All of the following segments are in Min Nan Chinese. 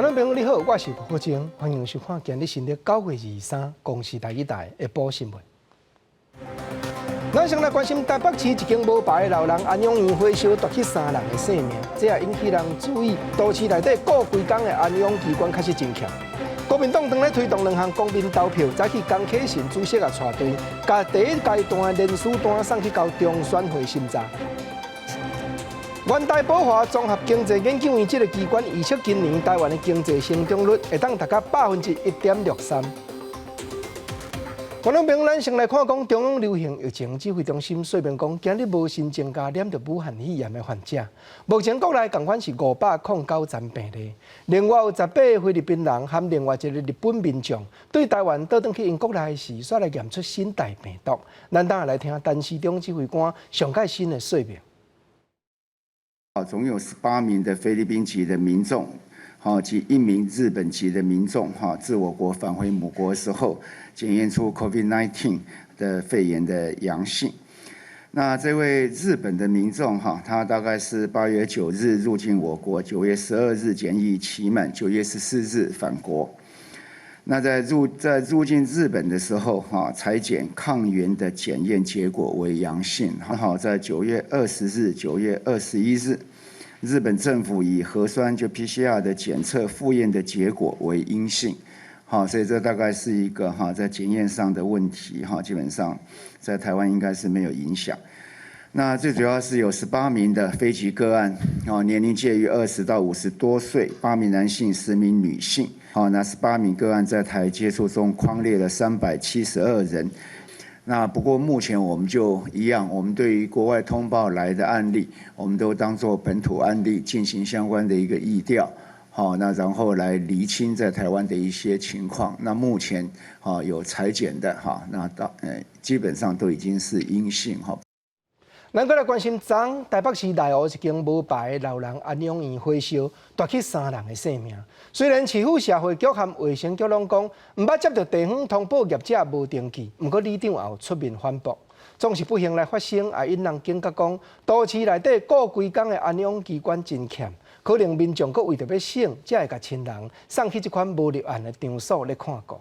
觀眾朋友你好，我是吳國晶，歡迎收看今日新曆9月23公視台語台下晡新聞。咱先來關心台北市一間無牌的老人安養院火燒奪去三人的性命，這也引起人注意。都市內底顧規工的安養機關確實真欠。國民黨當咧推動兩項公民投票，早起江啟臣主席也帶隊，共第一階段的聯署單送去交中選會審查。元大寶華綜合經濟研究院這个機關預測，今年台灣的經濟成長率會當達到1.63%。觀眾朋友，咱先來看講中央流行疫情指揮中心說明講，今日無新增加染著武漢肺炎的患者。目前國內仝款是509萬病例，另外有18个菲律賓人和另外一個日本民眾對台灣倒轉去𪜶國內時，煞來驗出新大病毒。咱等下來聽陳時中指揮官上蓋新的說明。總有18名的菲律賓籍的民眾，好及一名日本籍的民眾，哈，自我國返回母國時候，檢驗出 COVID-19 的肺炎的陽性。那這位日本的民眾，哈，他大概是8月9日入境我國，9月12日檢疫期滿，9月14日返國。那在入境日本的時候，哈，採檢抗原的檢驗結果為陽性。好，在9月20日、9月21日，日本政府以核酸就 PCR 的檢測複驗的結果為陰性。好，所以這大概是一個哈在檢驗上的問題，哈，基本上在台灣應該是沒有影響。那最主要是有18名的菲籍個案，哦，年齡介於20到50多歲，8名男性，10名女性。好，那十八名個案在台接觸中匡列了372人。那不過目前我們就一樣，我們對於國外通報來的案例，我們都當作本土案例進行相關的一個疫調。好，那然後來釐清在台灣的一些情況。那目前哈有採檢的哈，那到基本上都已經是陰性哈。咱閣來關心，昨台北市內湖一間無牌的老人安養院火燒，奪去三人的性命。雖然市府社會局和衛生局攏講，毋捌接到地方通報業者無登記，毋過里長也有出面反駁。總是不幸來發生，也引人警覺講，都市內底顧規工的安養機關真欠，可能民眾閣為著欲省，才會共親人送去這款無立案的場所咧看顧。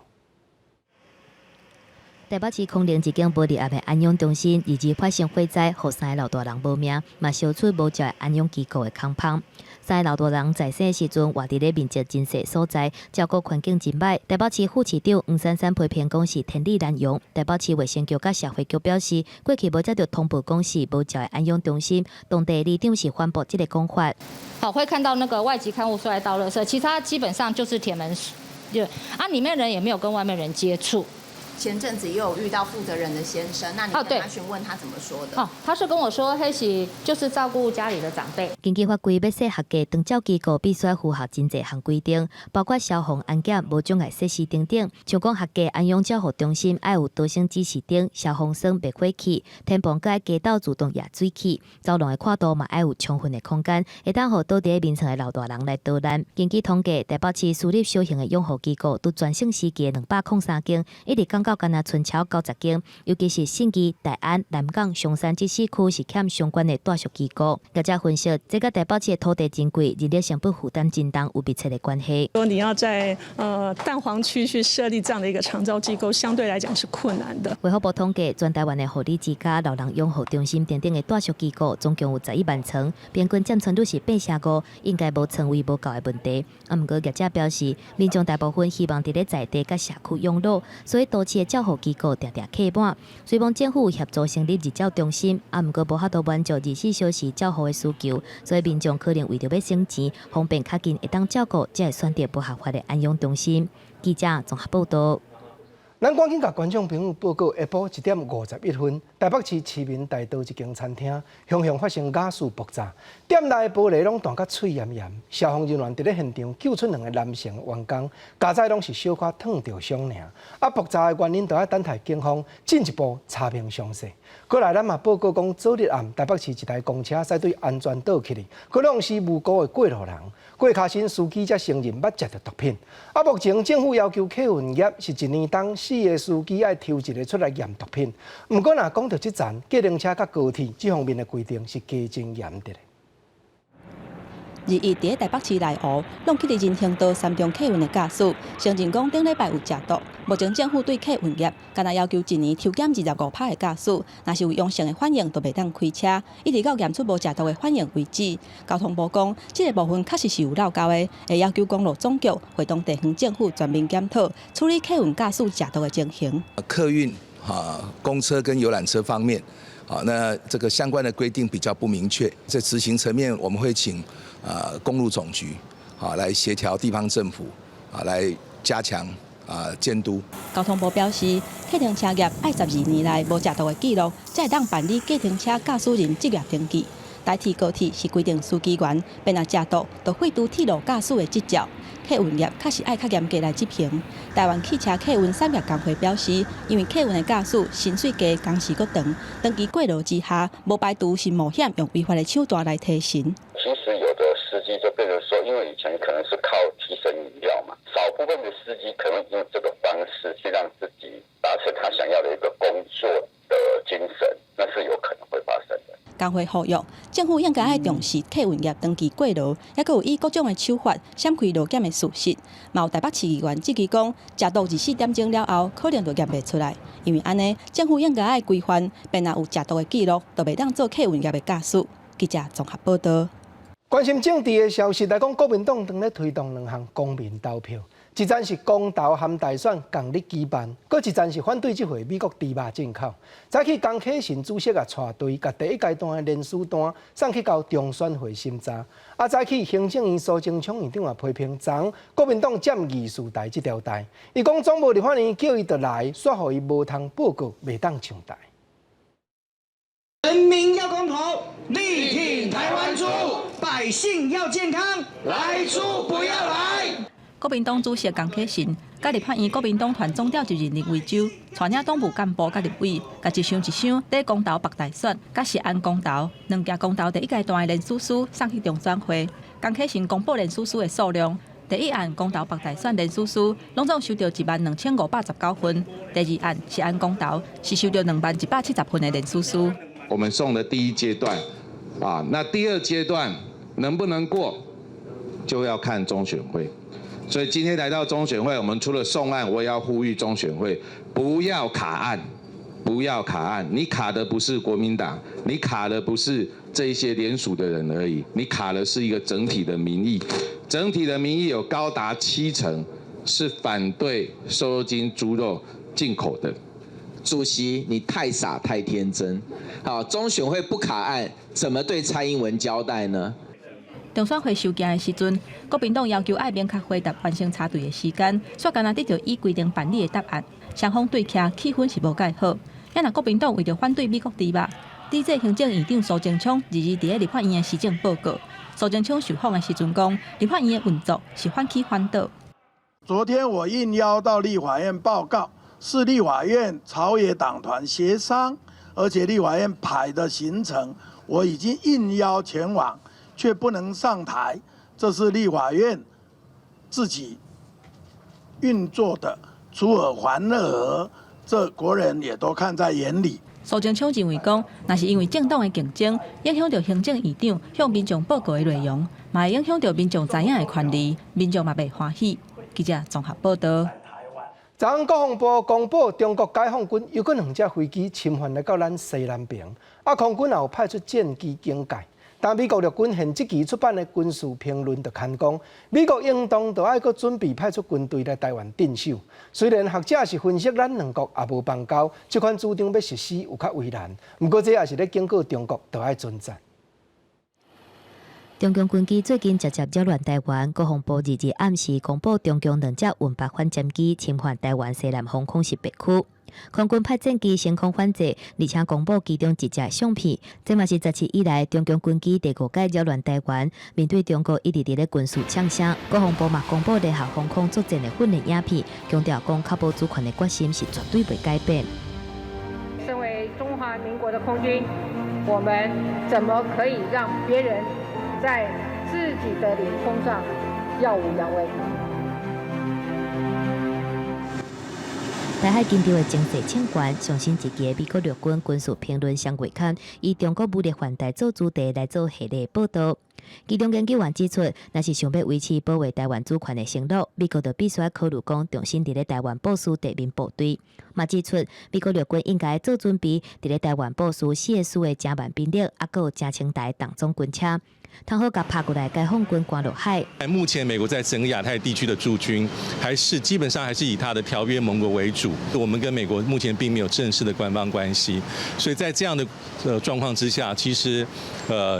台北市空靈一間無立案的安養中心，二日發生火災，予三个老大人無命，嘛燒出無照安養機構的空芳。三个老大人在生的時陣，活佇咧面積真細所在，照顧環境真䆀。台北市副市長黃珊珊批評講是天理難容。台北市衛生局佮社會局表示，過去無接著通報講是無照的安養中心，當地里長是反駁這个講法。好，會看到那個外籍看護出來倒垃圾，其他基本上就是鐵門，就啊，裡面人也沒有跟外面人接觸。前陣子也有遇到負責人的先生，那你跟他詢問他怎麼說的？哦，他是跟我說，彼是就是照顧家裡的長輩。根據法規，欲設合格長照機構必須符合真濟項規定，包括消防安檢、無障礙設施等等。像講合格安養照護中心愛有逃生指示燈、消防栓滅火器，天棚閣愛加鬥自動揚水器，走廊的闊度嘛愛有充分的空間，會當予倒佇眠床的老大人來逃難。根據統計，台北市私立小型的養護機構，佇全盛時期203間，一直降到干焦賰90間，尤其是信義、大安、南港、松山這四區是欠相關的住宿機構。業者分析，這佮台北市的土地真貴，人力成本負擔真重有密切的關係。說你要在蛋黃區去設立這樣的一個長照機構，相對來講是困難的。衛福部統計，全台灣的護理之家、老人養護中心等等的住宿機構，總共有11萬床，平均佔床率是8成5，應該無床位無夠的問題。啊，毋過業者表示，民眾大部分希望佇咧在地佮社區養老，所以都市的照護機構定定客滿。雖罔政府協助成立日照中心，啊，毋過無法度滿足24小時照護的需求，所以民眾可能為著欲省錢，方便較近會當照顧，才會選擇無合法的安養中心。記者綜合報導。咱趕緊共觀眾朋友報告：下晡1點51分，台北市市民大道一間餐廳，雄雄發生瓦斯爆炸，店內玻璃攏彈甲碎煳煳。消防人員佇咧現場救出兩个男性員工，佳哉攏是小可燙著傷爾。啊，爆炸的原因著愛等待警方進一步查明詳細。過來，咱嘛報告講，昨日暗台北市一台公車駛對安全島去哩，閣弄死無辜的過路人。過跤身司機才承認捌食著毒品。啊，目前政府要求客運業是一年當四个司機愛抽一个出來驗毒品。毋過，若講著這層，計程車佮高鐵這方面的規定是加真嚴的。日日佇台北市內湖，挵去佇人行道三重客運的駕駛，承認講頂禮拜有食毒。目前政府對客運業，干焦要求一年抽檢25%的駕駛，若是有陽性的反應，就袂當開車，一直到驗出無食毒的反應為止。交通部講，這个部分確實是有漏勾的，會要求公路總局會同地方政府全面檢討處理客運駕駛食毒的情形。客運啊，公車跟遊覽車方面，啊，那這個相關的規定比較不明確，在執行層面，我們會請公路總局啊來協調地方政府啊來加強啊監督。交通部表示，計程車業愛12年內無食毒的記錄，才會當辦理計程車駕駛人執業登記。台鐵高鐵是規定司機員，欲若食毒，就廢除鐵路駕駛的執照。客運業確實愛較嚴格來執行。台灣汽車客運產業工會表示，因為客運的駕駛薪水低，工時閣長，長期過勞之下，無排除是冒險用違法的手段來提神。其實有的司機就變成說，因為以前可能是靠提神飲料嘛，少部分的司機可能用這個方式去讓自己達成他想要的一個工作的精神，那是有可能會發生的。工會呼籲政府應該愛重視客運業長期過勞，抑閣有以各種的手法閃開勞檢的事實。嘛有台北市議員質疑講，食毒24點鐘了後，可能就驗袂出來。因為按呢，政府應該愛規範，欲若有食毒的記錄，就袂當做客運業的駕駛。記者綜合報道。關心政治的消息來講，國民黨正咧推動兩項公民投票，一層是公投含大選仝日舉辦，閣一層是反對這回美國豬肉進口。早起江啟臣主席啊，帶隊共第一階段的聯署單送去交中選會審查。啊，早起行政院蘇貞昌院長也批評昨國民黨佔議事台這條台，伊講總部立法院叫伊就來，煞予伊無通報告，袂當上台。人民要公投，力挺台灣豬，百姓要健康，萊豬不要來。國民黨主席江啟臣，佮立法院國民黨團總召集人林為洲，帶領黨務幹部佮立委，共一箱一箱佇公投北大選，佮食安公投，兩件公投第一階段的聯署書送去中選會。江啟臣公布聯署書的數量，第一案公投北大選聯署書，攏總收到12,519份；第二案食安公投，是收到20,170份的聯署書。我們送的第一階段，啊，那第二階段能不能過，就要看中選會。所以今天來到中選會，我們除了送案，我也要呼籲中選會不要卡案，不要卡案。你卡的不是國民黨，你卡的不是這一些聯署的人而已，你卡的是一個整體的民意。整體的民意有高達70%是反對瘦肉精豬肉進口的。主席，你太傻太天真。好，中選會不卡案，怎麼對蔡英文交代呢？中選會收件的時陣，國民黨要求愛明確回答完成查對的時間，煞干焦得著依規定辦理的答案，雙方對徛氣氛是無蓋好。啊若國民黨為著反對美國豬肉，抵制行政院長蘇貞昌日日佇咧立法院的施政報告。蘇貞昌受訪的時陣講，立法院的運作是反起反倒。昨天我應邀到立法院報告，是立法院朝野黨團協商，而且立法院排的行程，我已經應邀前往，卻不能上台，這是立法院自己運作的，出爾反爾，這國人也都看在眼裡。蘇貞昌認為講，若是因為政黨的競爭，影響著行政院長向民眾報告的內容，嘛會影響著民眾知影的權利，民眾嘛袂歡喜。記者綜合報道。昨昏國防部公布，中國解放軍又閣兩架飛機侵犯來到咱西南邊，啊，空軍也有派出戰機警戒。但美國陸軍現這期出版的軍事評論就牽講，美國應當就愛閣準備派出軍隊來台灣鎮守。雖然學者是分析咱兩國也無邦交，這款主張欲實施有較為難。毋過這也是咧警告中國，就愛尊重。中共軍機最近捷捷擾亂台灣，國防部二日暗時公布中共兩架運八反潛機侵犯台灣西南防空識別區，空軍派戰機升空反制，而且公布其中一隻相片。這嘛是17以來中共軍機第五擺擾亂台灣。面對中國一直佇咧軍事嗆聲，國防部嘛公布聯合防空作戰的訓練影片，強調講確保主權的決心是絕對袂改變。身為中華民國的空軍，我們怎麼可以讓別人在自己的領空上耀武揚威？台海緊張的情勢升懸，上新一期的美國陸軍軍事評論雙月刊，以中國武力犯台做主題來做系列報導。其中研究員指出，若是想欲維持保衛台灣主權的承諾，美國就必須考慮講重新佇咧台灣部署地面部隊。嘛指出，美國陸軍應該做準備，佇咧台灣部署四個師的誠萬兵力，抑閣有誠千台重裝軍車，通好共拍過來解放軍趕落海。目前美國在整個亞太地區的駐軍，還是基本上還是以它的條約盟國為主。我們跟美國目前並沒有正式的官方關係，所以在這樣的狀況之下，其實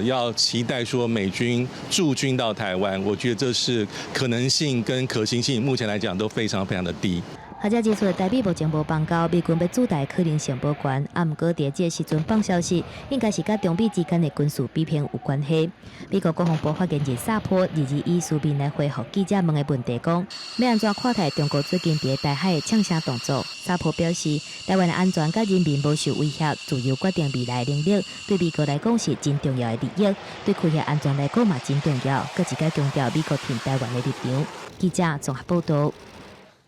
要期待說美軍駐軍到台灣，我覺得這是可能性跟可行性，目前來講都非常非常的低。學者指出，台美目前無邦交，美軍欲駐台可能性無懸。啊，毋過佇這個時陣放消息，應該是佮中美之間的軍事比拼有關係。美國國防部發言人薩坡22以書面來回覆記者問的問題，講欲按怎看待中國最近佇台海的嗆聲動作？薩坡表示，台灣的安全佮人民無受威脅，自由決定未來能力，對美國來講是真重要的利益，對區域安全來講嘛真重要。閣一擺強調美國挺台灣的立場。記者綜合報導。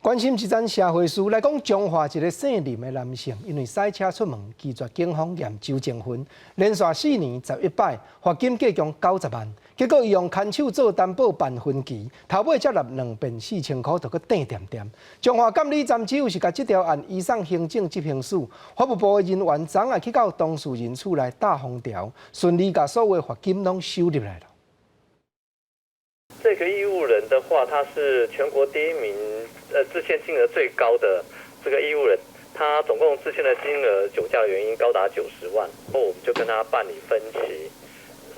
關心一件社會事來講，彰化一个姓林的男性，因為駛車出門拒絕警方驗酒精薰，連續4年11擺罰金計共90萬，結果伊用牽手做擔保辦分期，頭尾才納2變4000箍，就閣硩恬恬。彰化監理站只有是共這條案移送行政執行署，法務部的人員昨下去到當事人厝內打封條，順利共所有罰金攏收入來了。這個義務人的話，他是全國第一名，滯欠金額最高的這個義務人，他總共滯欠的金額酒駕的原因高達90萬，然後我們就跟他辦理分期，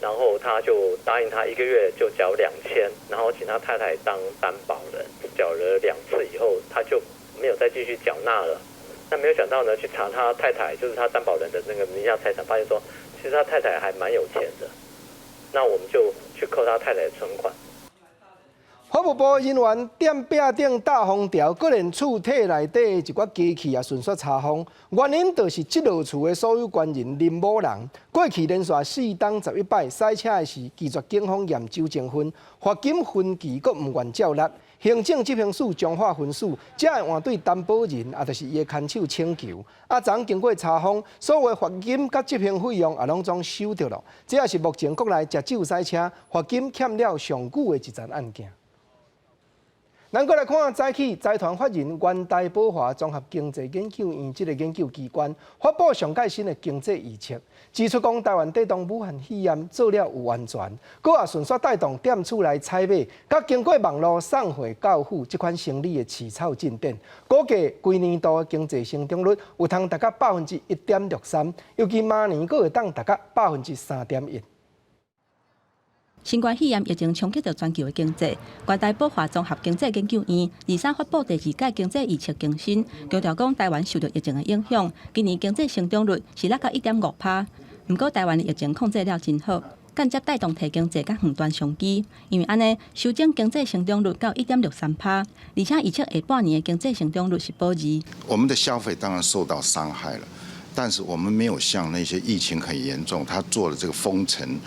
然後他就答應他一個月就繳2000，然後請他太太當擔保人，繳了兩次以後，他就沒有再繼續繳納了。那沒有想到呢，去查他太太，就是他擔保人的那個名下財產，發現說其實他太太還蠻有錢的。那我們就去扣他太太的存款。法務部人員踮壁頂貼封條，閣連厝體內底一寡機器也順紲查封。原因就是這座厝的所有權人林某人，過去連續4冬11擺駛車的時，拒絕警方驗酒精薰，罰金分期閣毋願繳納。行政執行署彰化分署才會換對擔保人，也就是伊的牽手請求。啊，昨經過查封，所有罰金佮執行費用也攏總收著了。這也是目前國內食酒駛車罰金欠了上久的一樁案件。咱閣來看早起財團法人元大寶華綜合經濟研究院這个研究機關發布上蓋新的經濟預測，指出講台灣對擋武漢肺炎做了有安全，閣也順紲帶動踮厝內採買，佮經過網路送貨到府這款生理的飼草進展，估計規年度的經濟成長率有通達到1.63%，尤其明年閣會當達到3.1%。新冠肺炎疫情衝擊著全球的經濟，元大寶華綜合經濟研究院23發布第二屆經濟預測更新，強調講台灣受著疫情的影響，今年經濟成長率是落到1.5趴。毋過台灣的疫情控制了真好，間接帶動體經濟佮遠端商機，因為按呢修正經濟成長率到1.63趴，而且預測下半年的經濟成長率是保二。我們的消費當然受到傷害了，但是我們沒有像那些疫情很嚴重，他做了這個封城。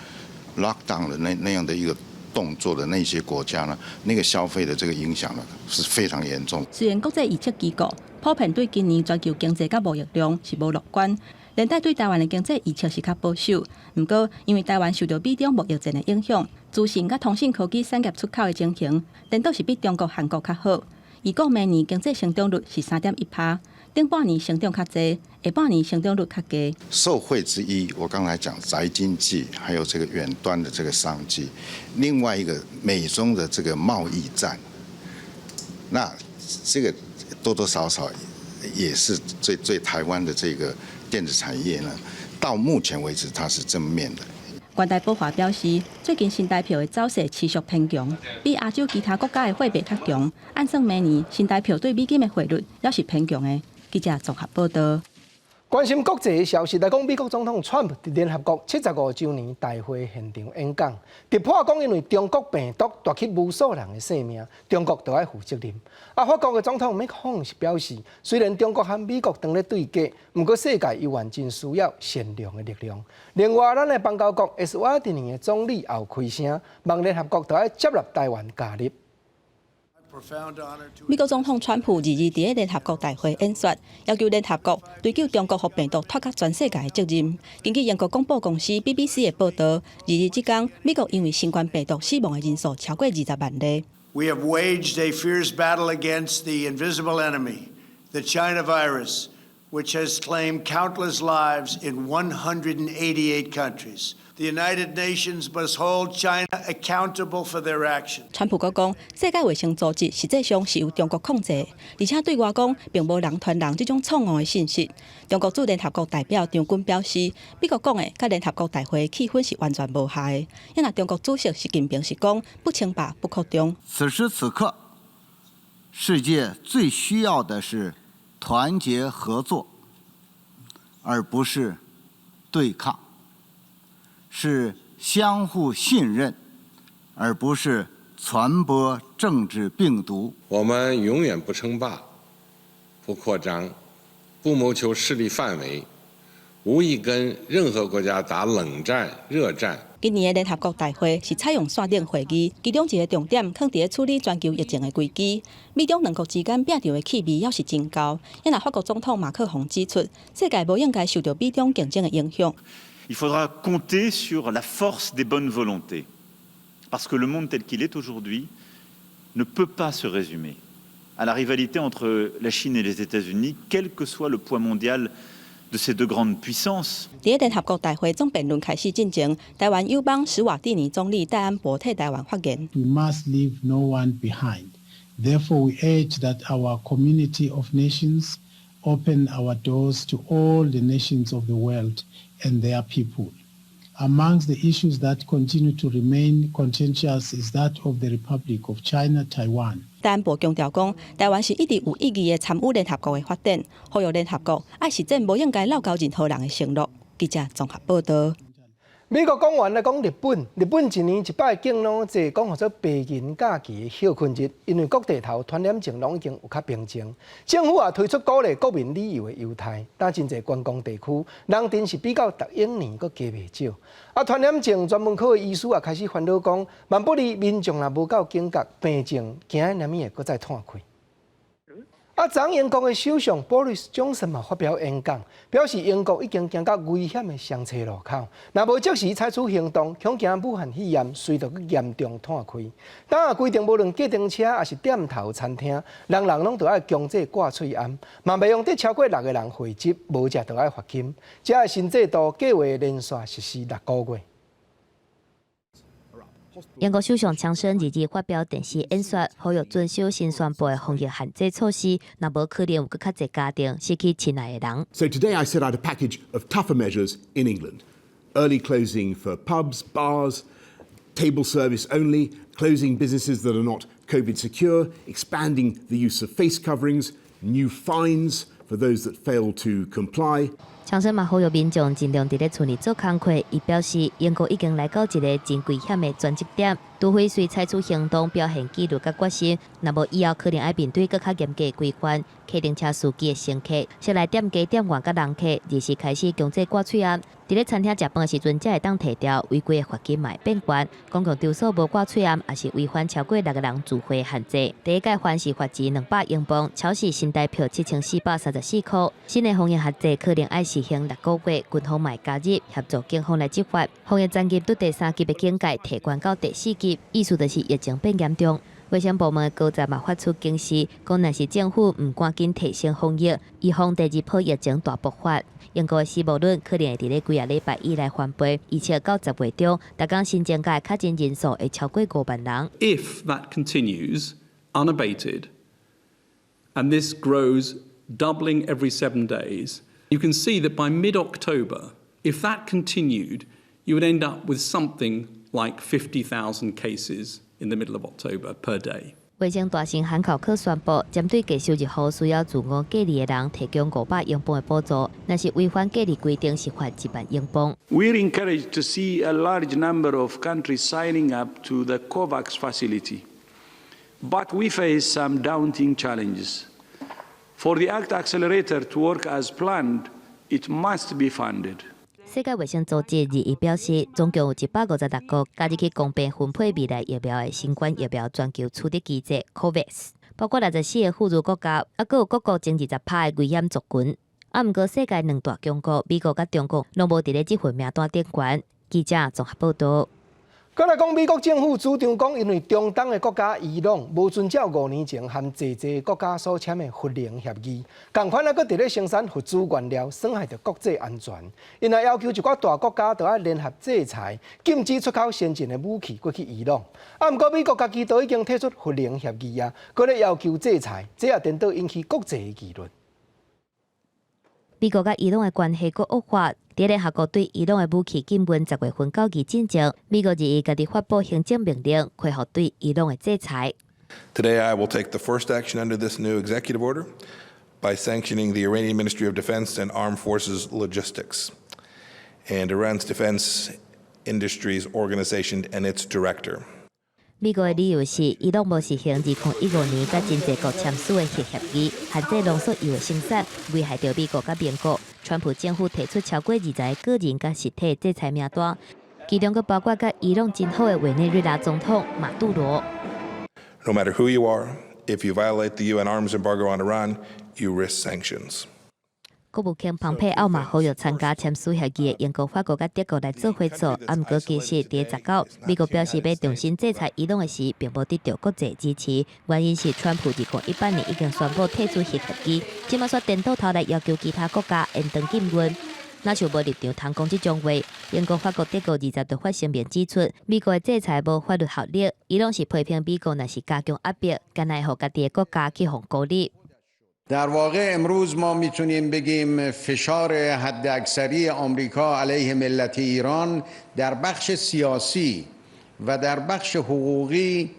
lockdown 的那樣的一個動作的那些國家呢，那個消費的這個影響呢是非常嚴重。雖然國際預測機構普遍對今年全球經濟佮貿易量是無樂觀，連帶對台灣的經濟預測是較保守。毋過，因為台灣受著美中貿易戰的影響，資訊佮通訊科技產業出口的情形，顛倒是比中國、韓國較好。預估明年經濟成長率是3.1趴，頂半年成長較濟，下半年成長率較低。受惠之一，我剛才講宅經濟，還有這個遠端的這個商機。另外一個美中的這個貿易戰，那這個多多少少也是對台灣的這個電子產業呢，到目前為止它是正面的。元大寶華表示，最近新台票的走勢持續偏強，比亞洲其他國家的貨幣較強。按算明年新台票對美金的匯率猶是偏強的。記者綜合報導。關心國際的消息來講，美國總統川普佇聯合國75週年大會現場演講，突破講因為中國病毒奪去無數人的性命，中國就愛負責任。啊，法國的總統麥克洪是表示，雖然中國和美國當咧對決，毋過世界猶原真需要善良的力量。另外，咱的邦交國埃斯瓦蒂尼的總理也有開聲，望聯合國著愛接納台灣加入。美國總統川普二二佇聯合國大會演說，要求聯合國追究中國予病毒拖予全世界的責任。根據英國廣播公司 BBC 的報導，二二這工，美國因為新冠病毒死亡的人數超過20萬例。 We have waged a fierce battle against the invisible enemy, the China virus, which has claimed countless lives in 188 countries. The United Nations must hold China accountable for their actions. 川普閣講，世界衛生組織實際上是由中國控制，而且對外講並無人傳人這種錯誤的信息。中國駐聯合國代表張軍表示，美國講的佮聯合國大會氣氛是完全無合的。因為中國主席習近平是講不稱霸、不擴張。此時此刻，世界最需要的是團結合作，而不是對抗；是相互信任，而不是傳播政治病毒。我們永遠不稱霸、不擴張、不謀求勢力範圍，無意跟任何國家打冷戰、熱戰。今年的聯合國大會是採用線頂會議，其中一個重點囥佇咧處理全球疫情的危機。美中兩國之間拚著的氣味猶是真厚。因為法國總統馬克宏指出，世界無應該受著美中競爭的影響。 Il faudra compter sur la force des bonnes volontés, parce que le monde tel qu'il est aujourd'hui ne peut pas se résumer à la rivalité entre la Chine et les États-Unis, quel que soit le poids mondial de ces deux grandes puissances. 佇聯合國大會總辯論開始進前，台灣友邦史瓦蒂尼總理戴安博替台灣發言。 We must leave no one behind. Therefore, we urge that our community of nations open our doors to all the nations of the world and their people. Amongst the issues that continue to remain contentious is that of the Republic of China, Taiwan. 戴安博強調講，台灣是一直有意義的參與聯合國的發展，呼籲聯合國愛實踐無應該落交任何人的承諾。記者綜合報導。美國講完來講日本，日本一年一擺敬老節，講號做白銀假期的歇睏日，因為各地頭傳染症攏已經有較平靜，政府也推出鼓勵國民旅遊的優待，但真濟觀光地區人陣是比較逐永年閣加袂少。啊，傳染症專門科的醫師也開始煩惱講，萬不利民眾若無夠警覺，病症驚啥物會閣再湠開。啊，昨英國的首相波瑞斯·強森嘛發表演講，表示英國已經行到危險的雙岔路口，若無即時採取行動，恐驚武漢肺炎隨著閣嚴重湠開。當下規定，無論計程車抑是店頭餐廳，人人攏著愛強制掛喙罨，嘛袂用得超過六個人會集，無者就愛罰金。這个新制度計劃連續實施6個月。英國首相強生二日發表電視演說，呼籲遵守新宣布的防疫限制措施，若無可能有閣較濟家庭失去親愛的人。 So today I set out a package of tougher measures in England. Early closing for pubs, bars, table service only, closing businesses that are not COVID secure, expanding the use of face coverings, new fines for those that fail to comply. 強生嘛呼籲民眾盡量佇咧厝內做工課。伊表示，英國已經來到一个真危險的轉折點，除非隨採取行動表現紀律佮決心，若無以後可能愛面對閣較嚴格規範。計程車司機的乘客、室內店家店員佮人客，二時開始強制掛喙罨。佇咧餐廳食飯的時陣，才會當提掉，違規的罰金嘛會變懸。公共場所無掛喙罨，抑是違反超過六個人聚會限制。第一屆凡是罰錢200英鎊，超市新台票7434塊。新的防疫限制可能愛實行6個月，軍方嘛會加入協助警方來執法。防疫層級對第三級的警戒提懸到第四級，意思就是疫情變嚴重。衛生部門高層嘛發出警示，講若是政府毋趕緊提升防疫，以防第二波疫情大爆發。英國的死亡率可能會佇咧幾仔禮拜以內翻倍，預測到10月中，逐工新增加的確診人數會超過5萬人。 If that continues unabated, and this grows doubling every 7 days, you can see that by mid-October, if that continued, you would end up with something like 50,000 cases in the middle of October per day. 衛生大臣韓考克宣布，針對低收入戶需要自我隔離的人，提供500英鎊的補助；若是違反隔離規定，是罰1萬英鎊。 We're encouraged to see a large number of countries signing up to the COVAX facility, but we face some daunting challenges. For the ACT Accelerator to work as planned, it must be funded. 世界衛生組織21表示，總共有156國加入去公平分配未來疫苗的新冠疫苗全球取得機制 COVAX，包括64個富裕國家，猶閣有各國前20%的危險族群。啊，毋過世界兩大強國美國佮中國攏無佇咧這份名單頂懸。記者綜合報導。閣來講，美國政府主張講，因為中東的國家伊朗無遵照5年前和濟濟國家所簽的核能協議，仝款啊，閣佇咧生產核子原料，損害著國際安全。𪜶也要求一寡大國家著愛聯合制裁，禁止出口先進的武器過去伊朗。啊，毋過美國家己都已經退出核能協議啊，閣咧要求制裁，這也顛倒引起國際的議論。美國佮伊朗的關係閣惡化，佇聯合國對伊朗的武器禁運10月份到期進前，美國21家己發布行政命令，恢復對伊朗的制裁。 Today, I will take the first action under this new executive order by sanctioning the Iranian Ministry of Defense and Armed Forces Logistics and Iran's Defense Industries Organization and its director. 美國的理由是，伊朗無實行2015年佮真濟國簽署的核協議，限制濃縮鈾的生產，危害著美國佮盟國。川普政府提出超過20個個人佮實體制裁名單，其中閣包括佮伊朗真好的委內瑞拉總統馬杜羅。 No matter who you are, if you violate the UN arms embargo on Iran, you risk sanctions. 國務卿蓬佩奧嘛呼籲參加簽署協議的英國、法國佮德國來做伙做，啊，毋過其實佇19，美國表示欲重新制裁伊朗的時，並無得著國際支持。原因是川普2018年已經宣布退出核協議，這馬煞顛倒頭來要求其他國家延長禁運。若像無立場通講這種話，英國、法國、德國20就發聲明指出，美國的制裁無法律效力，伊朗是批評美國若是加強壓迫，敢若會予家己的國家去予孤立。 در واقع امروز ما میتونیم بگیم فشار حداکثری آمریکا علیه ملت ایران در بخش سیاسی و در بخش حقوقی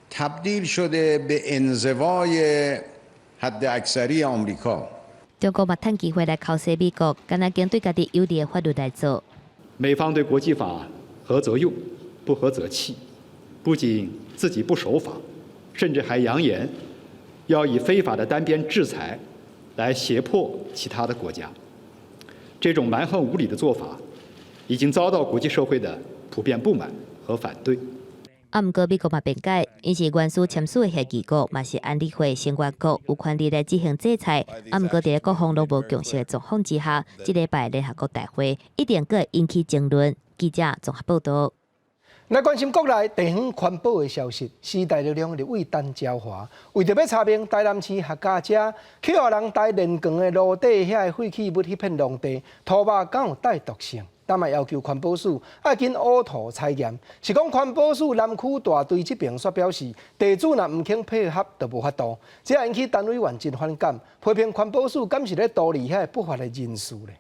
تبدیل شده به انزوای حداکثری آمریکا。中國嘛趁機會來剾洗美國，敢若經對家己有利的法律來做。美方對國際法合則用，不合則棄，不僅自己不守法，甚至還揚言要以非法的單邊制裁來脅迫其他的國家。這種蠻橫無理的做法，已經遭到國際社會的普遍不滿和反對。啊，毋過美國嘛辯解，𪜶是原始簽署的協議國，嘛是安理會成員國，有權利來執行制裁。啊，毋過佇咧各方攏無共識的狀況之下，這禮拜聯合國大會一定閣會引起爭論。記者綜合報導。來關心國內地方環保的消息，時代力量立委陳昭華為著欲查明台南市客家街去予人台連墘的路底遐個廢棄物彼片農地土肉敢有帶毒性，但嘛要求環保署愛緊挖土採驗。是講環保署南區大隊這邊煞表示，地主若毋肯配合，就無法度。這引起陳委員真反感，批評環保署敢是咧圖利遐個不法的人士咧。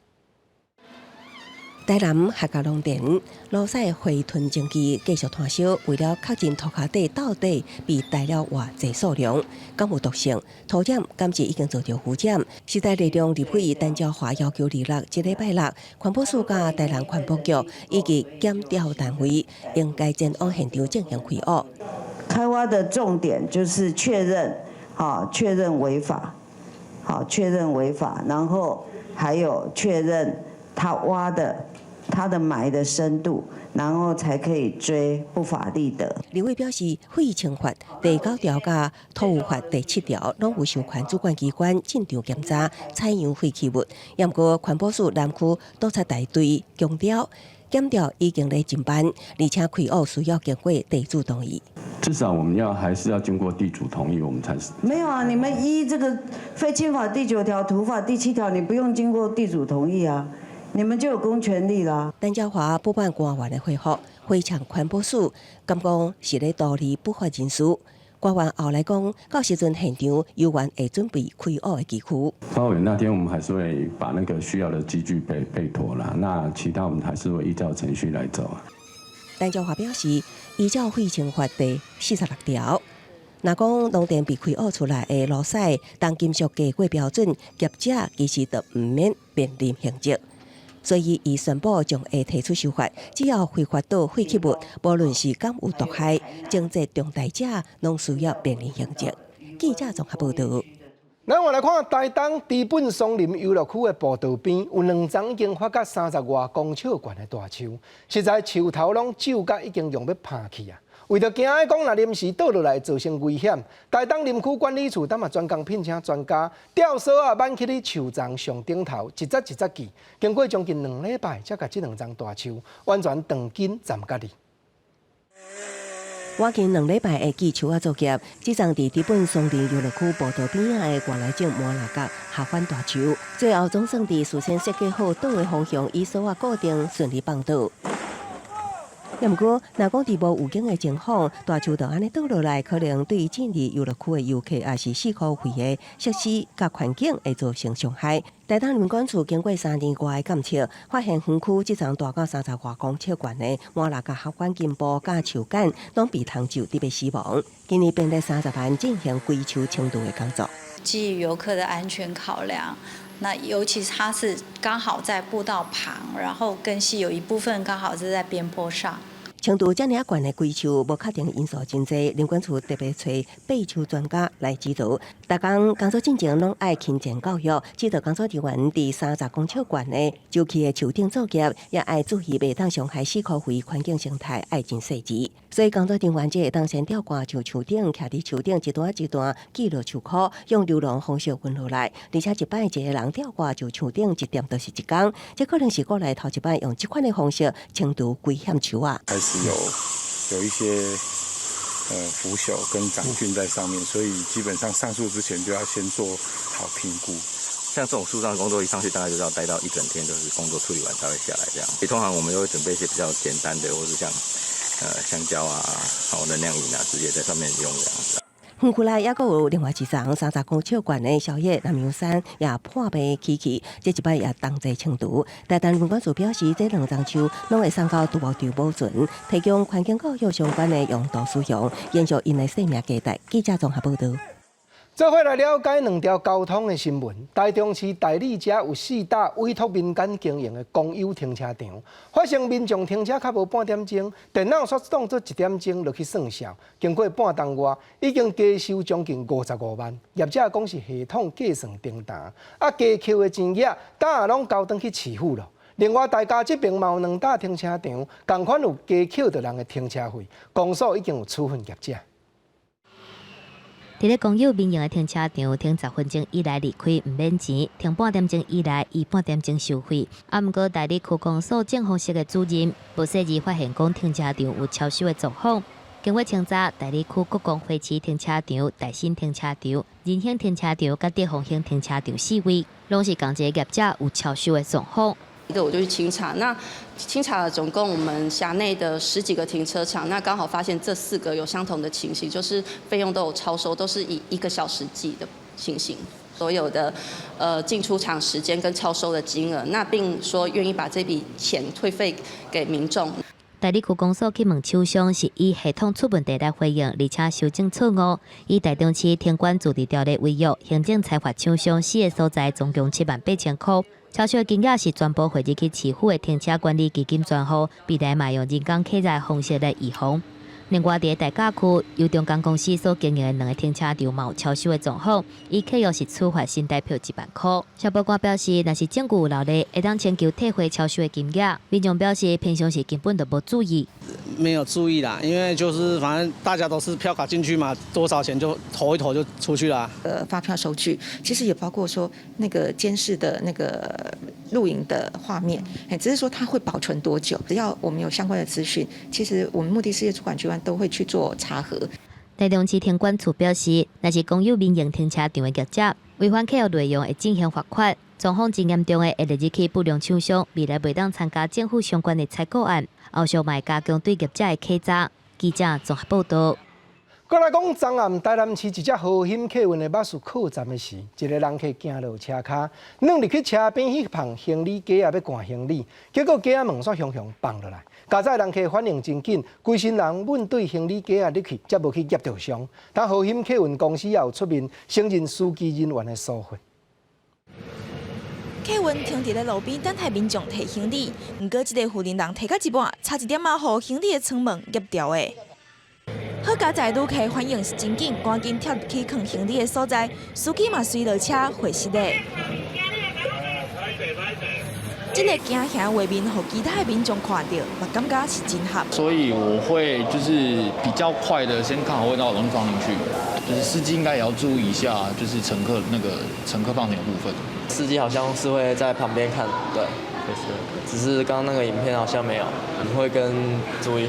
台南客家農田路西河豚蒸機繼續炭燒，為了確認塗跤底到底被帶了偌濟數量，敢有毒性，土壤敢是已經遭著污染。時代力量立委陳昭華要求26這禮拜六，環保署佮台南環保局以及檢調單位應該前往現場進行開挖。開挖的重點就是確認，好確認違法，好確認違法，然後還有確認他挖的。他的埋的深度，然後才可以追不法利得。立委表示，廢清法第9條佮土污法第7條攏有授權主管機關進場檢查採樣廢棄物。毋過環保署南區督察大隊強調，檢調已經咧偵辦，而且開挖需要經過地主同意。至少我們要還是要經過地主同意，我們才是。沒有啊，你們依這個廢清法第9條、土法第7條，你不用經過地主同意啊。你們就有公權力啦。陳昭華不滿官員的回覆，非常環保署，敢講是咧圖利不法人士。官員後來講，到時陣現場猶原會準備開挖的機具。稍委那天，我們還是會把那個需要的機具備備妥啦。那其他我們還是會依照程序來走。陳昭華表示，依照廢清法第46條，若講農田被開挖出來的路屎，重金屬低過標準，業者其實就毋免面臨刑責。所以，伊宣布將會提出修法，只要揮發到廢棄物，無論是敢有毒害，情節重大者，攏需要面臨刑責。記者綜合報導。咱換來看台東知本松林遊樂區的步道邊，有兩叢已經發甲三十外公尺懸的大樹，實在樹頭攏皺甲已經用欲趴去啊！為著驚講若臨時倒落來造成危險，台東林區管理處當嘛專工聘請專家吊索仔挽去佇樹叢上頂頭，一節一節記，經過將近兩禮拜，才共這兩叢大樹完全斷根斬甲哩。倚近兩禮拜的鋸樹仔作業，這叢佇知本松林遊樂區步道邊仔的外來種麻朊角合歡大樹，最後總算佇事先設計好倒的方向，以索仔固定順利放倒。毋過，若講佇無預警的情況，大樹就按呢倒落來，可能對進入遊樂區的遊客，抑是四箍圍的設施佮環境會造成傷害。台東林管處經過三年外的監測，發現園區這叢大到三十外公尺懸的麻朊角合歡根部佮樹幹，攏被蟲蛀得欲死亡。今年編列三十萬進行規樹清除的工作。基於遊客的安全考量，那尤其是它是剛好在步道旁，然後根系有一部分剛好是在邊坡上。清除遮爾仔懸的規樹，無確定因素真濟，林管處特別揣爬樹專家來指導。逐工工作進前攏愛親前教育，指導工作人員佇三十公尺懸的周期的樹頂作業，也愛注意袂當傷害四箍圍環境生態，愛真細緻。所以工作人員這會當先吊掛上樹頂，徛佇樹頂一段一段記錄樹箍，用溜廊方式分落來，而且一擺一個人吊掛上樹頂一掂就是一工，這可能是國內頭一擺用這款的方式清除危險樹仔。開始有一些腐朽跟長菌在上面，所以基本上上樹之前就要先做好評估。像這種樹上工作一上去，大概就是要待到一整天，就是工作處理完才會下來這樣。通常我們都會準備一些比較簡單的，或是像香蕉啊、好能量飲啊，直接在上面用這樣子。園區內猶閣有另外一叢三十公尺懸的小葉南洋杉也破病起去，這一擺也同齊清除。台東林管處表示，這兩叢樹攏會送到杜牧場保存，提供環境教育相關的用途使用，延續𪜶的生命價值。記者綜合報導。做伙來了解兩條交通的新聞。台中市大里遮有四搭委託民間經營的公有停車場，發生民眾停車較無半點鐘，電腦煞當做一點鐘落去算數。經過半冬外，已經加收將近五十五萬。業者講是系統計算停頓，啊加扣的錢額，早攏交轉去市府了。另外，大家這邊嘛有兩搭停車場，仝款有加扣著人的停車費，公所已經有處分業者。佇咧公有民營的停車場，停十分鐘以內離開毋免錢，停半點鐘以內以半點鐘收費。啊，毋過大里區公所政風室的主任無細膩發現，講停車場有超收的狀況。經過清查，大里區國光花市停車場、大新停車場、仁興停車場佮德豐興停車場四位，攏是仝一個業者有超收的狀況。一個我就去清查，那清查了總共我們轄內的十幾個停車場，那剛好發現這四個有相同的情形，就是費用都有超收，都是以一個小時計的情形，所有的進出場時間跟超收的金額，那並說願意把這筆錢退費給民眾。大里區公所去問廠商，是以系統出問題來回應，而且修正錯誤。以台中市停管自治條例違約，行政裁罰廠商四个所在總共七萬八千箍。超收的金額是全部匯入去市府的停車管理基金專戶，未來嘛用人工計的方式來預防。另外，佇大甲區由中鋼公司所經營的兩个停車場嘛有超收的狀況，依契約是處罰新台票一萬箍。消保官表示，若是證據有留咧，會當請求退回超收的金額。民眾表示，平常時根本就無注意，沒有注意啦，因為就是反正大家都是票卡進去嘛，多少錢就投一投就出去啦。發票收據其實也包括說那個監視的那個錄影的畫面，只是說它會保存多久，只要我們有相關的資訊，其實我們目的事業主管機關都會去做查核。台中市停管處表示，若是公有民營停車場的業者違反契約內容，會進行罰款；狀況真嚴重的，會列入去不良廠商，未來袂當參加政府相關的採購案。後續嘛會加強對業者的稽查。記者綜合報導。閣來講，昨暗台南市一隻和興客運的巴士靠站的時，一个人客行落車跤，軟入去車邊彼放行李架仔欲捾行李，結果架仔門煞雄雄放落來，駕駛人客反應真緊，規身人穩對行李架仔入去，才無去夾著傷。但和興客運公司也有出面承認司機人員的疏忽。客運停佇咧路邊等待民眾提行李，毋過這个婦人提到一半，差一點仔予行李的艙門夾著的。好佳哉旅客反應是真緊，趕緊跳入去囥行李的所在，司機嘛隨落車會失禮。這个驚嚇畫面，予其他的民眾看著，嘛感覺是真合。所以我會就是比較快的先看好位置，把東西放進去。就是司機應該也要注意一下，就是乘客那個乘客放行的部分。司機好像是會在旁邊看，對，就是，只是剛剛那個影片好像沒有，你會更注意。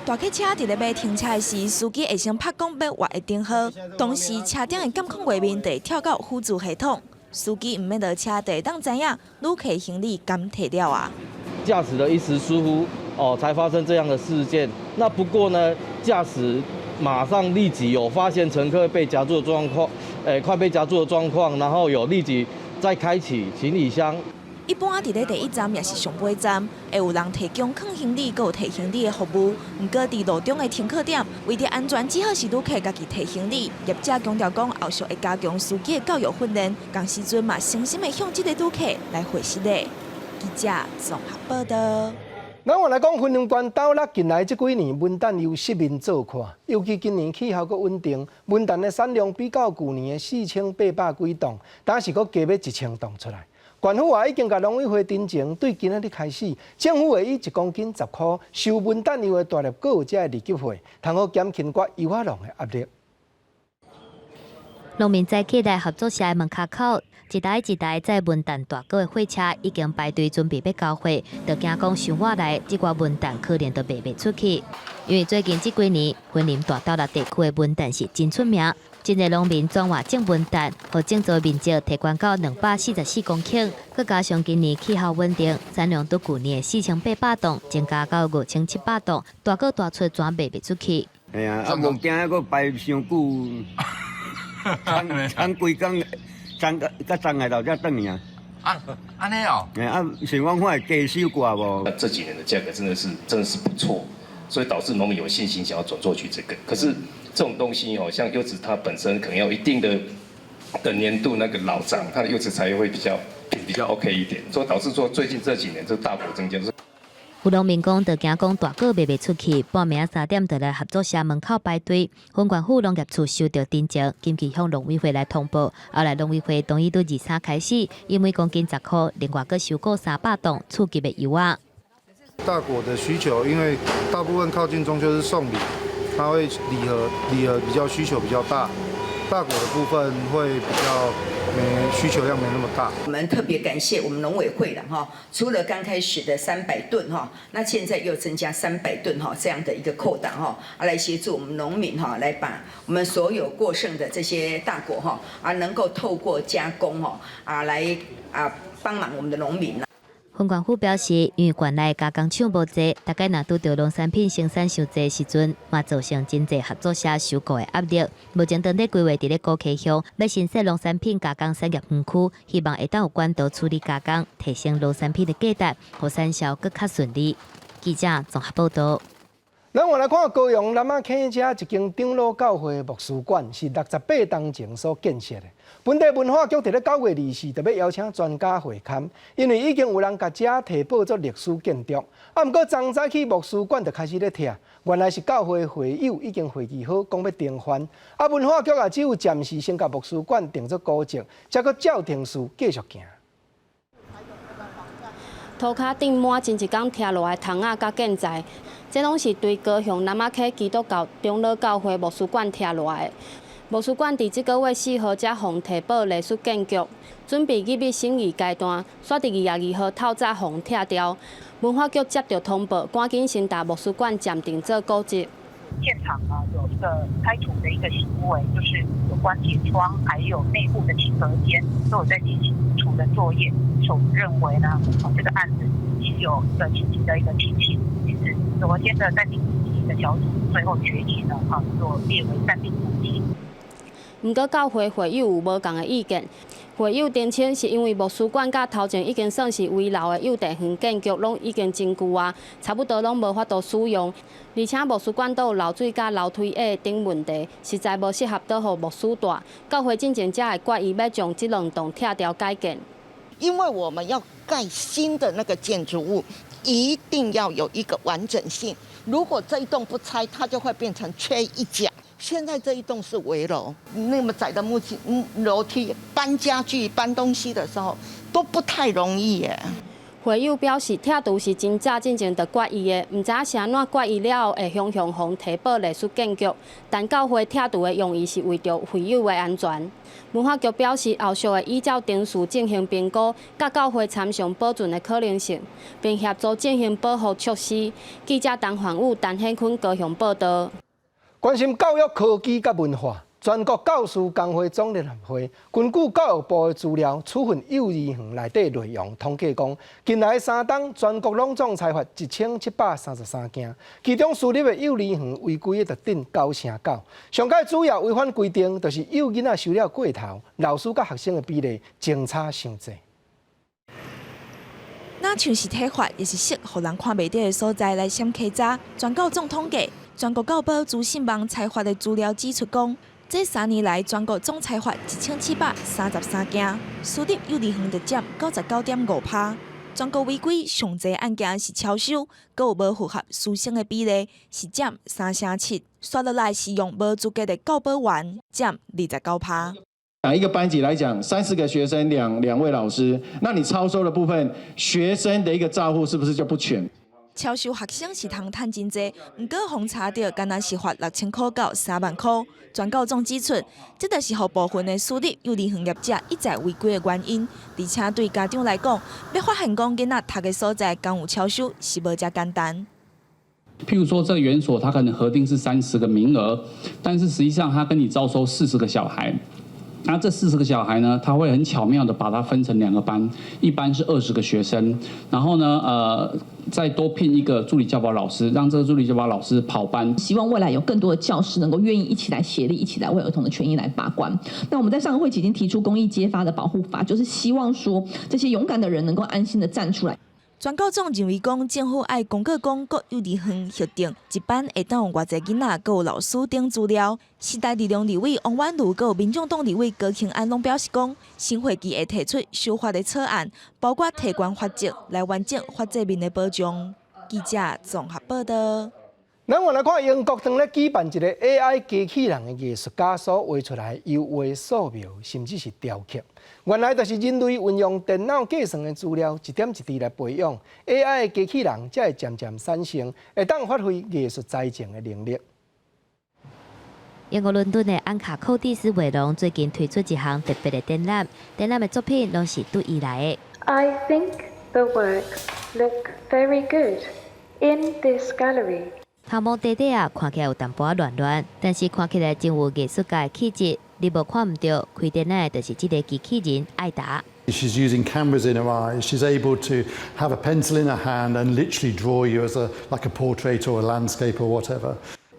大客車佇咧欲停車的時，司機會先拍講欲倚的燈號，同時車頂的監控畫面就會跳到輔助系統。司機毋免落車，就會當知影旅客行李敢提了啊。駕駛的一時疏忽哦，才發生這樣的事件。那不過呢，駕駛馬上立即有發現乘客被夾住的狀況，快被夾住的狀況，然後有立即再開啟行李箱。一般佇咧第一站抑是上尾站，會有人提供囥行李、閣有提行李的服務。毋過佇路中的停靠點，為著安全，只好是旅客家己提行李。業者強調講，後續會加強司機的教育訓練，仝時陣嘛誠心的向這个旅客來回失禮。記者綜合報道。咱話來講，雲林縣斗六近來這幾年文旦柚四面做看，尤其今年氣候閣穩定，文旦的產量比較舊年的4800幾噸，但是閣加欲1000噸出來。縣府也已經共農委會陳情，對今仔日開始，政府會以1公斤10箍收文旦柚的大粒閣有遮的二級貨，通好減輕寡柚仔農的壓力。農民早起來合作社的門跤口，一台一台載文旦大果的貨車已經排隊準備欲交貨，就驚講傷倚來，這寡文旦可能就賣袂出去。因為最近這幾年，雲林大斗六地區的文旦是真出名，真濟農民轉換種文旦，予種植面積提懸到244公頃，閣加上今年氣候穩定，產量對舊年的4800噸增加到5700噸，大果大出全賣袂出去。哎呀，啊無驚閣排傷久，藏藏規工，藏甲甲藏來到才轉去啊。啊，按呢哦。哎啊，想講看會加收寡無？這幾年的價格真的是不錯，所以導致農民有信心想要轉做去這個。可是這種東西哦，像柚子它本身可能要一定的年度那個老長，它的柚子才會比較 OK 一點，所以導致說最近這幾年這大幅增加。有農民講，就驚講大果賣袂出去，半暝3點就來合作社門口排隊。雲縣府農業處收著陳情，緊急向農委會來通報。後來農委會同意對23開始，以每公斤10箍，另外閣收購300噸次級的柚仔。大果的需求，因為大部分靠近中秋是送禮，它會禮盒比較需求比較大，大果的部分會比較沒需求量沒那麼大。我們特別感謝我們農委會的哈，除了剛開始的300噸哈，那現在又增加三百噸哈這樣的一個扣打哈，啊來協助我們農民哈，來把我們所有過剩的這些大果哈，啊能夠透過加工哈，啊來啊幫忙我們的農民。雲縣府表示，因為縣內加工廠無濟，大概若拄著農產品生產傷濟時陣，嘛造成真濟合作社收購的壓力。目前當地規劃佇咧高溪鄉，欲新設農產品加工產業園區，希望會當有管道處理加工，提升農產品的價值，予產銷閣較順利。記者綜合報道。咱換來看高雄南仔坑遮一間長老教會牧師館，是68冬前所建設的。本地文化局佇咧9月24特別邀請專家會勘，因為已經有人共遮提報做歷史建築。啊，毋過昨早起牧師館就開始咧拆，原來是教會會友已經會議好，講欲停翻。啊，文化局也只有暫時先共牧師館定做古蹟，才閣照程序繼續行。塗跤頂滿前一工拆落來窗仔佮建材，這攏是對高雄南仔坑基督教長老教會牧師館拆落來的。牧師館佇這个月4號才予提報歷史建築，準備入去審議階段，煞佇22號透早予拆掉。文化局接著通報，趕緊先共牧師館暫定做古蹟。現場呢有一個拆除的一個行為，就是有關鐵窗，還有內部的輕隔間都有在進行移除的作業。所以我們認為呢，這個案子已經有一個緊急的一個情形，因此昨天的暫定古蹟的小組最後決議呢，啊，做列為暫定古蹟。毋過教會會友有無仝的意見，會友澄清是因為牧師館佮頭前已經算是危老的幼稚園建築，攏已經真舊啊，差不多攏無法度使用，而且牧師館都有漏水佮樓梯底等問題，實在無適合倒予牧師蹛。教會進前才會決議欲將這兩棟拆掉改建。因為我們要蓋新的那個建築物，一定要有一個完整性。如果這一棟不拆，它就會變成缺一角。現在這一棟是危樓，那麼窄的木梯樓梯，搬家具、搬東西的時候都不太容易耶。會友表示，拆除是真早進前就決議的，毋知影是按怎決議了後會雄雄予提報藝術建局。但教會拆除的用意是為著會友的安全。文化局表示，後續會依照程序進行評估，佮教會參詳保存的可能性，並協助進行保護措施。記者陳焕武、陳顯坤高雄報導。關心教育、科技佮文化，全國教師工會總聯合會根據教育部的資料，處分幼兒園內底內容統計講，近來3冬全國攏總裁罰1733件，其中私立的幼兒園違規的就佔9成9。上蓋主要違反規定，就是幼囡仔收了過頭，老師佮學生的比例相差傷濟。若像是體罰，抑是設予人看袂著的所在來閃溪渣。全教總統計，全國教保資訊網裁罰的資料指出講，這3年來全國總裁罰1733件，私立幼兒園就佔99.5%。全國違規上濟案件是超收，閣有無符合師生的比例是佔3成7，煞落來是用無資格的教保員佔29%。一個班級來講，三四個學生，兩位老師，那你超收的部分，學生的一個照護是不是就不全？超收學生是通趁真濟，毋過予查著，敢若是罰6000箍到3萬箍。全教總指出，這就是予部分的私立幼兒園業者一再違規的原因。而且對家長來講，欲發現講囡仔讀的所在敢有超收，是無遮簡單。譬如說，這個園所它可能核定是30個名額，但是實際上他跟你招收40個小孩。那這40個小孩呢，他會很巧妙的把它分成兩個班，一班是20個學生，然後呢，再多聘一個助理教保老師，讓這個助理教保老師跑班。希望未來有更多的教師能夠願意一起來協力，一起來為兒童的權益來把關。那我們在上個會期已經提出公益揭發的保護法，就是希望說這些勇敢的人能夠安心的站出來。全教總認為講，政府愛公告講各幼兒園核定一班會當有偌濟囡仔，閣有老師等資料。時代力量立委王婉諭閣有民眾黨立委高虹安攏表示講，新會期會提出修法的草案，包括提懸罰則來完整法制面的保障。記者綜合報導。咱換來看英國當咧舉辦一個 AI 機器人的藝術家所畫出來油畫素描，甚至是雕刻。原來就是人類運用電腦計算的資料，一點一滴來培養 AI 的機器人，才會漸漸產生會當發揮藝術才情的能力。英國倫敦的安卡寇蒂斯畫廊最近推出一項特別的展覽，展覽的作品攏是對伊來的。 I think the works look very good in this gallery. 頭毛短短啊，看起來有淡薄仔亂亂，但是看起來真有藝術家的氣質。你無看毋著，開展覽的就是這個機器人愛達。 She's using cameras in her eyes. She's able to have a pencil in her hand and literally draw you as a like a portrait or a landscape or whatever.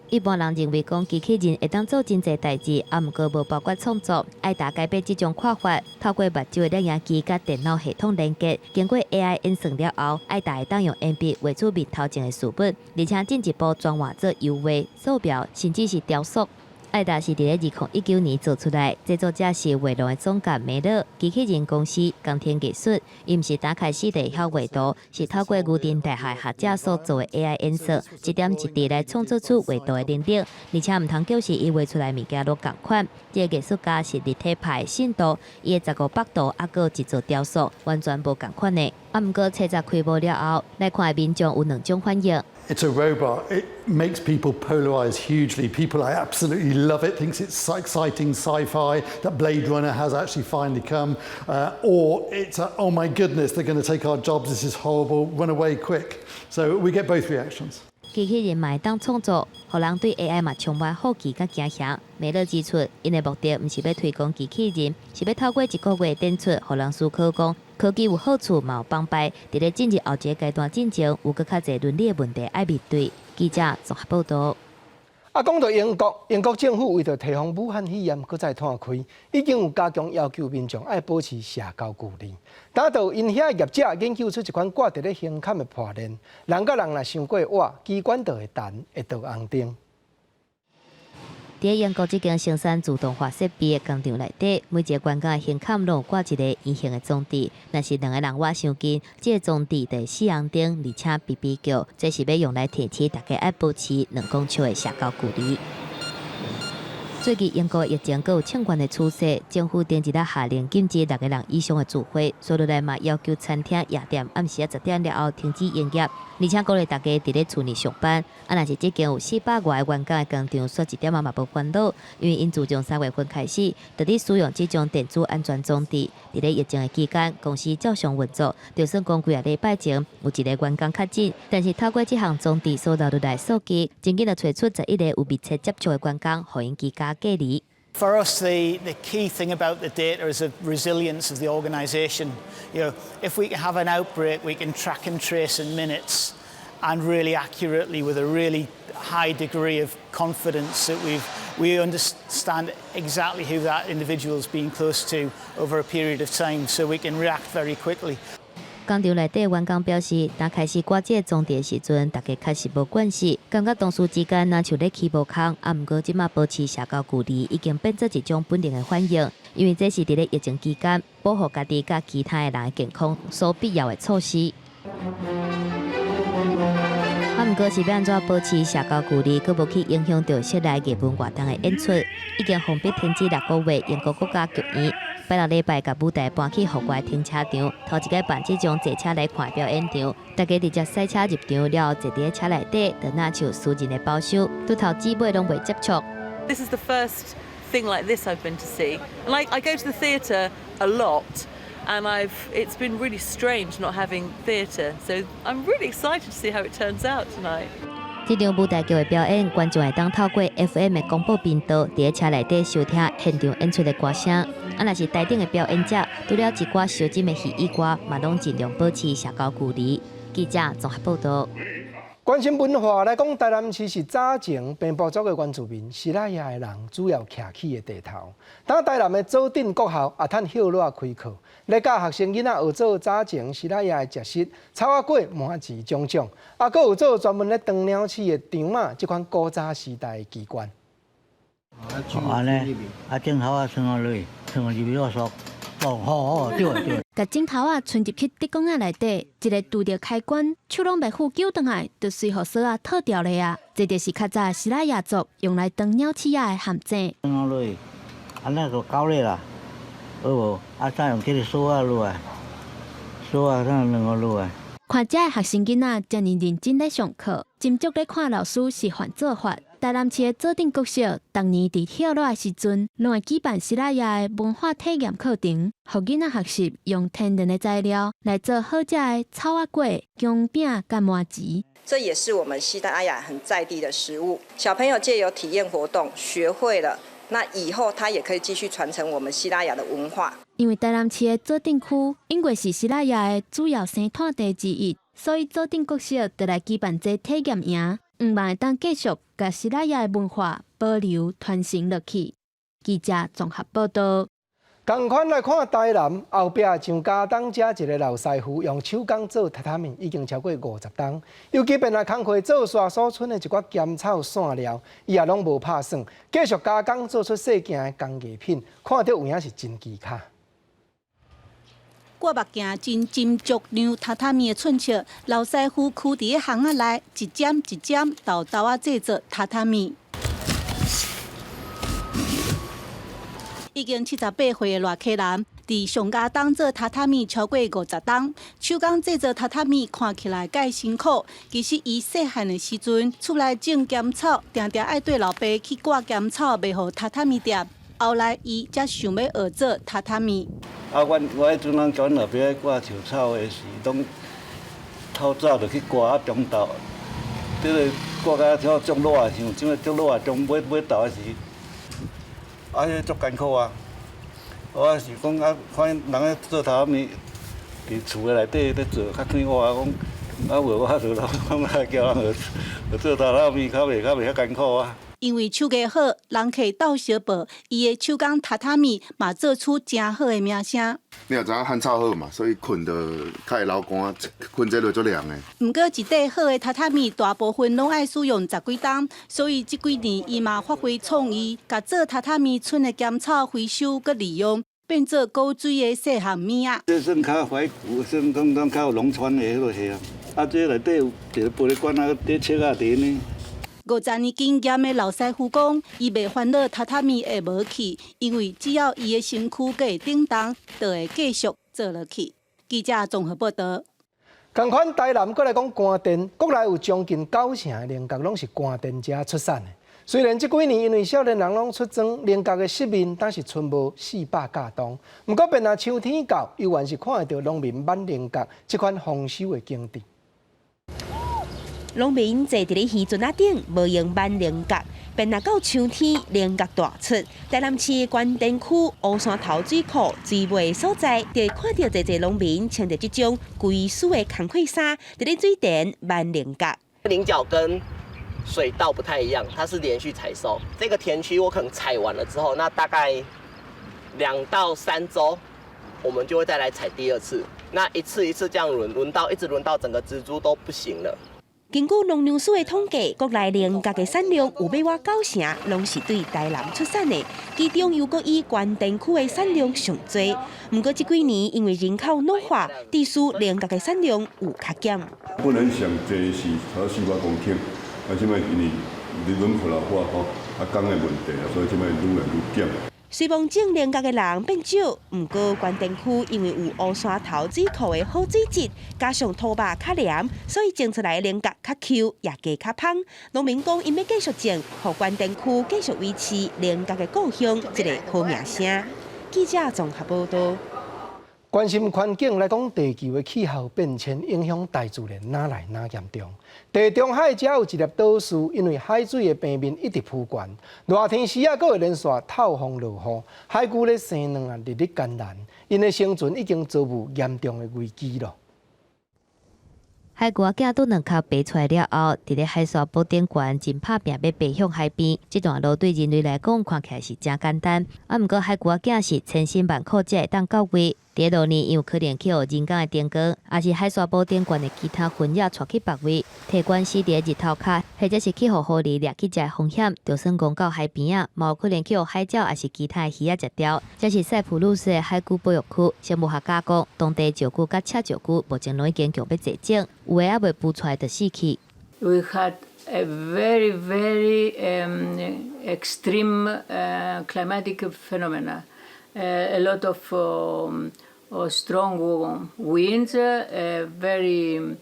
一般人認為講機器人會當做真濟代誌，啊，毋過無包括創作。愛達改變這種看法，透過目睭的攝影機佮電腦系統連結，經過 AI 演算了後，愛達會當用鉛筆畫出面頭前的事物，而且進一步轉換做油畫、素描，甚至是雕塑。愛達是佇咧2019年做出來，製作者是畫廊的總監梅勒，機器人公司工程藝術。伊毋是打開始就會曉畫圖，是透過牛津大學學者所做的 AI 演算，一點一滴來創作出畫圖的能力。而且毋通叫是伊畫出來物件攏仝款。這個藝術家是立體派信徒，伊的15幅圖猶閣有一座雕塑，完全無仝款的。啊，毋過冊仔開幕了後，來看的民眾有兩種反應。 It's a robot. It makes people polarize hugely. People absolutely love it, thinks it's exciting sci-fi, that Blade Runner has actually finally come. Or it's a, oh my goodness, they're going to take our jobs, this is horrible, run away quick. So we get both reactions. 機器人嘛會當創作，予人對 AI 嘛充滿好奇佮驚嚇。梅勒指出，𪜶的目的毋是欲推廣機器人，是欲透過一個月展出，予人思考講科技有好處，嘛有崩敗。佇咧進入後一個階段進前，有閣較濟倫理的問題愛面對。記者綜合報導。啊，講到英國，英國政府為著提防武漢肺炎閣再湠開，已經有加強要求民眾愛保持社交距離。但到𪜶遐業者研究出一款掛佇咧胸坎的破鏈，人佮人若傷過倚，機關就會彈，會導紅燈。佇英國這間生產自動化設備的工廠內底，每一个員工的胸坎攏有掛一個圓形的裝置。若是兩个人倚傷近，這个裝置就會熄紅燈，而且嗶嗶叫，這是欲用來提醒大家愛保持2公尺的社交距離。最近英國疫情閣有衝懸的趨勢，政府頂一日下令禁止六个人以上的聚會，紲落來嘛要求餐廳、夜店暗時10點了後停止營業，而且鼓勵大家佇咧厝內上班。啊，若是這間有400外個員工的工廠，煞一點仔嘛無煩惱，因為𪜶自從3月份開始，就佇使用這種電子安全裝置。佇咧疫情的期間，公司照常運作，就算講幾仔禮拜前有一个員工確診，但是透過這項裝置所留落來數據，真緊就揣出11个有密切接觸的員工，予𪜶居家隔離。 For us, the key thing about the data is the resilience of the organisation. If we can have an outbreak, we can track and trace in minutes and really accurately with a really high degree of confidence that we understand exactly who that individual's been close to over a period of time, so we can react very quickly. 工廠內底員工表示，當開始掛這个裝置的時陣，大家確實無慣勢，感覺同事之間若像咧起無仝。啊，毋過這馬保持社交距離已經變做一種本能的反應，因為這是佇咧疫情期間保護家己佮其他的人的健康所必要的措施。啊，毋過是欲按怎保持社交距離，閣無去影響著室內藝文活動的演出，已經封閉停止6個月，英國國家劇院。拜六禮拜，共舞台搬去戶外停車場，頭一擺辦這種坐車來看表演場，大家直接駛車入場了後，坐佇咧車內底，就若像私人的包廂，拄頭至尾攏袂接觸。 This is the first thing like this I've been to see. And I go to the theatre a lot, and it's been really strange not having theatre. So I'm really excited to see how it turns out tonight. 這場舞台劇的表演，觀眾會當透過 FM 的廣播頻道，佇咧車內底收聽現場演出的歌聲。啊，若是台頂的表演者，除了一寡小針的戲以外，嘛攏盡量保持社交距離。記者綜合報道。關心文化來講，台南市是早前平埔族的原住民西拉雅的人主要徛起的地頭。當台南的祖鎮國校也趁歇熱開課，來教學生囡仔學做早前西拉雅的食食，草仔粿、麻糍種種，啊，閣有做專門咧當鳥鼠的張馬，這款古早時代的機關。按呢，啊，鏡頭仔穿落去，穿入去我說，哦，好好，對對。共鏡頭仔伸入去竹管仔內底，一个拄著開關，手攏袂赴救轉來，就隨予鎖仔套牢咧啊！這就是較早西拉雅族用來當鳥鼠仔的陷阱。穿落去，按呢就夠咧啦，好無？啊，再用這个鎖仔落來，鎖仔再兩个落來。看遮的學生囡仔遮爾認真咧上課，斟酌咧看老師示範做法。台南市的祖鎮國小，逐年佇歇熱的時陣，攏會舉辦西拉雅的文化體驗課程，予囡仔學習用天然的材料來做好食的草仔粿、薑餅佮麻糍。這也是我們西拉雅很在地的食物。小朋友借由體驗活動，學會了，那以後他也可以繼續傳承我們西拉雅的文化。因為台南市的祖鎮區，永過是西拉雅的主要生產地之一，所以祖鎮國小就來舉辦這體驗營。向望會當繼續共西拉雅的文化保留傳承落去。記者綜合報道。仝款來看台南後壁上家東遮一个老師傅用手工做榻榻米，已經超過50冬。尤其便來工課做沙所村的一寡鹹草散料，伊也攏無拍算，繼續加工做出細件的工藝品，看著有影是真奇巧。掛目鏡真斟酌量榻榻米的寸尺，老師傅囥佇咧巷仔內，一針一針沓沓仔製作榻榻米。已經78歲的賴啟南，佇上家東做榻榻米超過50冬，手工製作榻榻米看起來蓋辛苦，其實伊細漢的時陣，厝內種鹹草，定定愛綴老爸去割鹹草賣予榻榻米店。後來伊才想欲學做榻榻米。啊，阮我彼陣攏共阮老爸割樹草的時，攏透早就去割，啊中晝，這个割甲超足熱，像這個足熱，中尾尾晝的時，啊，彼足艱苦啊！我是講啊，看人咧做榻榻米，佇厝的內底咧做較快活，講啊無我就攏來叫人學學做榻榻米，較袂較袂遐艱苦啊。因為手藝好，人客鬥相報，伊的手工榻榻米嘛做出誠好的名聲。你也知影漢草好嘛，所以睏就較會流汗，睏這就足涼的。毋過一塊好的榻榻米，大部分攏愛使用十幾冬，所以這幾年伊嘛發揮創意，共做榻榻米賰的鹹草回收閣利用，變做古錐的細項物仔。這算較懷古，算講講較有農村的彼落係啊。啊，這內底有一個玻璃罐仔，佇切仔佇呢。50年經驗的老師傅講，伊袂煩惱榻榻米會無去，因為只要伊的身軀閣會頂動，就會繼續做落去。記者綜合報道。仝款台南閣來講關電，國內有將近九成的菱角攏是關電遮出產的。雖然這幾年因為少年人攏出裝，菱角的市面但是賰無400甲當。毋過，便若秋天到，猶原是看會著農民挽菱角這款豐收的景致。農民坐佇咧漁船仔頂，無閒挽菱角。便若到秋天，菱角大出，台南市關田區烏山頭水庫水尾的所在，就會看著濟濟農民穿著這種規束的工課衫，佇咧水田挽菱角。菱角跟水稻不太一樣，它是連續採收。這個田區我可能採完了之後，那大概2到3週，我們就會再來採第二次。那一次一次這樣輪，輪到一直輪到整個植株都不行了。根據農糧署的統計，國內菱角的產量有欲倚九成，攏是對台南出產的，其中又閣以關田區的產量上濟。毋過這幾年因為人口老化，致使菱角的產量有較減。本來上濟是差400公頃，啊，這擺因為人口老化吼，啊，工的問題啊，所以這擺愈來愈減。雖罔種菱角的人變少，毋過關田區因為有烏山頭水庫的好水質，加上土肉較黏，所以種出來的菱角較 Q，也加較芳。農民講，𪜶欲繼續種，予關田區繼續維持菱角的故鄉這个好名聲。記者綜合報道。關心環境來講，地球的氣候變遷影響大自然，哪來哪嚴重。地中海遮有一粒島嶼，因為海水的平面一直浮懸，熱天時啊，閣會連續透風落雨，海龜咧生卵啊，日日艱難，𪜶的生存已經遭遇嚴重的危機囉。海龜仔囝拄卵殼爬出來了後，佇咧海沙堡頂懸真拍拚欲爬向海邊。這段路對人類來講看起來是誠簡單，啊，毋過海龜仔囝是千辛萬苦才會當到位。佇咧路呢，有可能去予人工的燈光，抑是海沙堡頂懸的其他雲仔帶去別位，提懸死佇咧日頭跤，或者是去予河狸掠去食的風險，就算戇到海邊仔，嘛有可能去予海鳥抑是其他的魚仔食掉。這是塞浦路斯的海龜保育區，生物學家講，當地石龜佮赤石龜目前攏已經強欲絕種，有的猶未孵出來就死去。 We had a very, very extreme climatic phenomena. A lot of strong winds, very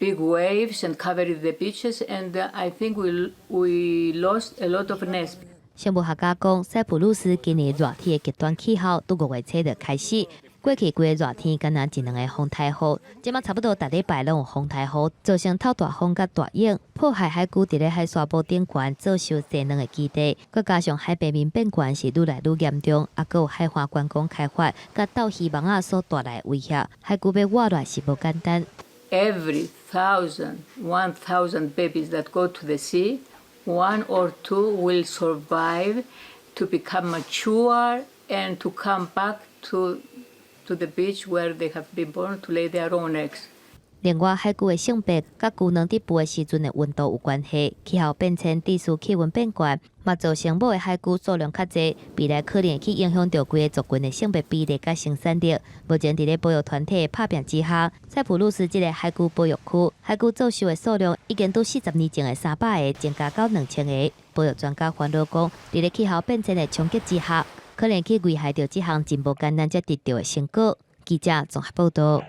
big waves and covered the beaches, and I think we lost a lot of nests. 生物學家講，塞浦路斯今年熱天的極端氣候，佇5月初就開始。過去規个熱天，敢若一兩个風颱雨，這擺差不多逐禮拜攏有風颱雨，造成透大風佮大湧，破壞海龜佇咧海沙堡頂懸做岫生卵的基地。閣加上海平面變懸是愈來愈嚴重，啊，閣有海岸觀光開發，佮鬥魚網仔所帶來的威脅，海龜欲活落來是無簡單。 Every thousand, 1,000 babies that go to the sea, one or two will survive to become mature and to come back to the beach where they have been born to lay their own eggs. 另外，海龜的性別佮龜卵佇孵的時陣的溫度有關係，氣候變遷致使氣溫變懸，嘛造成母的海龜數量較濟，未來可能會去影響著規个族群的性別比例佮生產力。目前佇咧保育團體的拍拚之下，塞浦路斯這个海龜保育區，海龜做岫的數量已經對40年前的300個增加到2000個。保育專家煩惱講，佇咧氣候變遷的衝擊之下，可能去危害著這項真無簡單才得著的成果。記者綜合報道。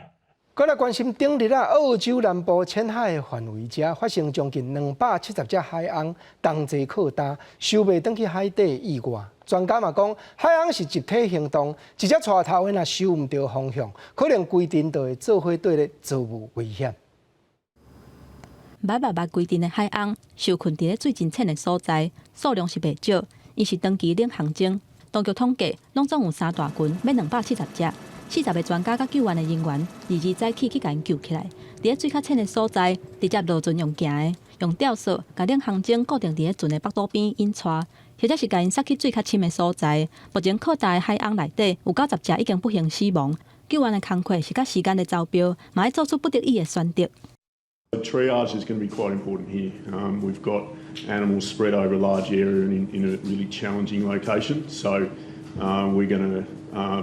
閣來關心頂日啊，澳洲南部淺海的範圍遮發生將近270隻海魟同齊擴大，收袂轉去海底的意外。專家嘛講，海魟是集體行動，一隻帶頭的若收毋著方向，可能規陣就會做伙綴咧遭遇危險。捌捌捌規陣的海魟受困佇咧水真淺的所在，數量是袂少，伊是長期領航中。當局統計，攏總有三大群，欲270隻。40个專家佮救援的人員，二二早起去共𪜶救起來。佇咧水較淺的所在，直接落船用行的，用吊索共領航鐘固定佇咧船的腹肚邊引帶，或者是共𪜶捒去水較深的所在。目前擴大的海鰪內底有90隻已經不幸死亡。救援的工課是佮時間咧走標，嘛愛做出不得已的選擇。 Triage is going to be quite important here. We've got animals spread over a large area and in a really challenging location. So we're going to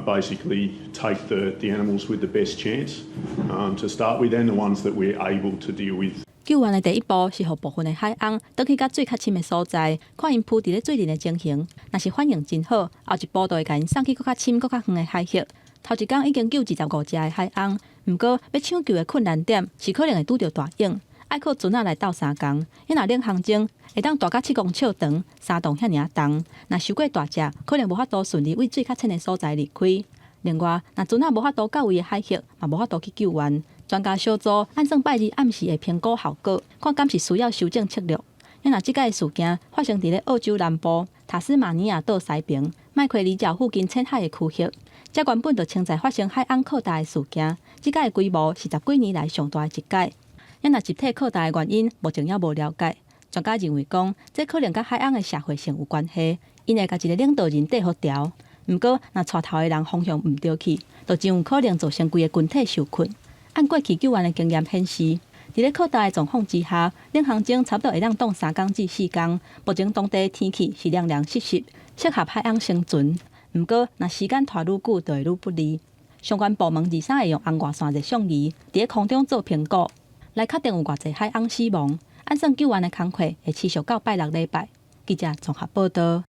basically take the animals with the best chance to start with and the ones that we're able to deal with. 救援的第一步是予部分的海鰪轉去較水較深的所在，看𪜶浮佇咧水面的情形。若是反應真好，後一步就會共𪜶送去閣較深、閣較遠的海域。頭一工已經救25隻的海鰪，毋過欲搶救的困難點是可能會拄著大湧，愛靠船仔來鬥相共。伊若領航鐘會當帶甲7公尺長，3磅遐爾仔重。若傷過大隻，可能無法度順利對水較淺的所在離開。另外，若船仔無法度到位的海域，嘛無法度去救援。專家小組按算拜二暗時會評估效果，看敢是需要修正策略。若這擺的事件發生佇咧澳洲南部塔斯馬尼亞島西爿麥奎里角附近淺海的區域，這原本就潛在發生海鰪擴大的事件，這擺的規模是十幾年來上大的一擺。若集體擴大的原因，目前猶無了解。專家認為講，這可能佮海鰪的社會性有關係，𪜶會共一個領導人帶予牢。毋過，若帶頭的人方向毋對去，就真有可能造成規個群體受困。按過去救援的經驗顯示，佇咧擴大的狀況之下，領航鐘差不多會當擋3工至4工。目前當地天氣是涼涼濕濕，適合海鰪生存。毋過，若時間拖愈久，就會愈不利。相關部門23會用紅外線熱像儀，佇咧空中做評估，來確定有偌濟海鰪死亡。按算救援的工課會持續到拜六禮拜。記者綜合報道。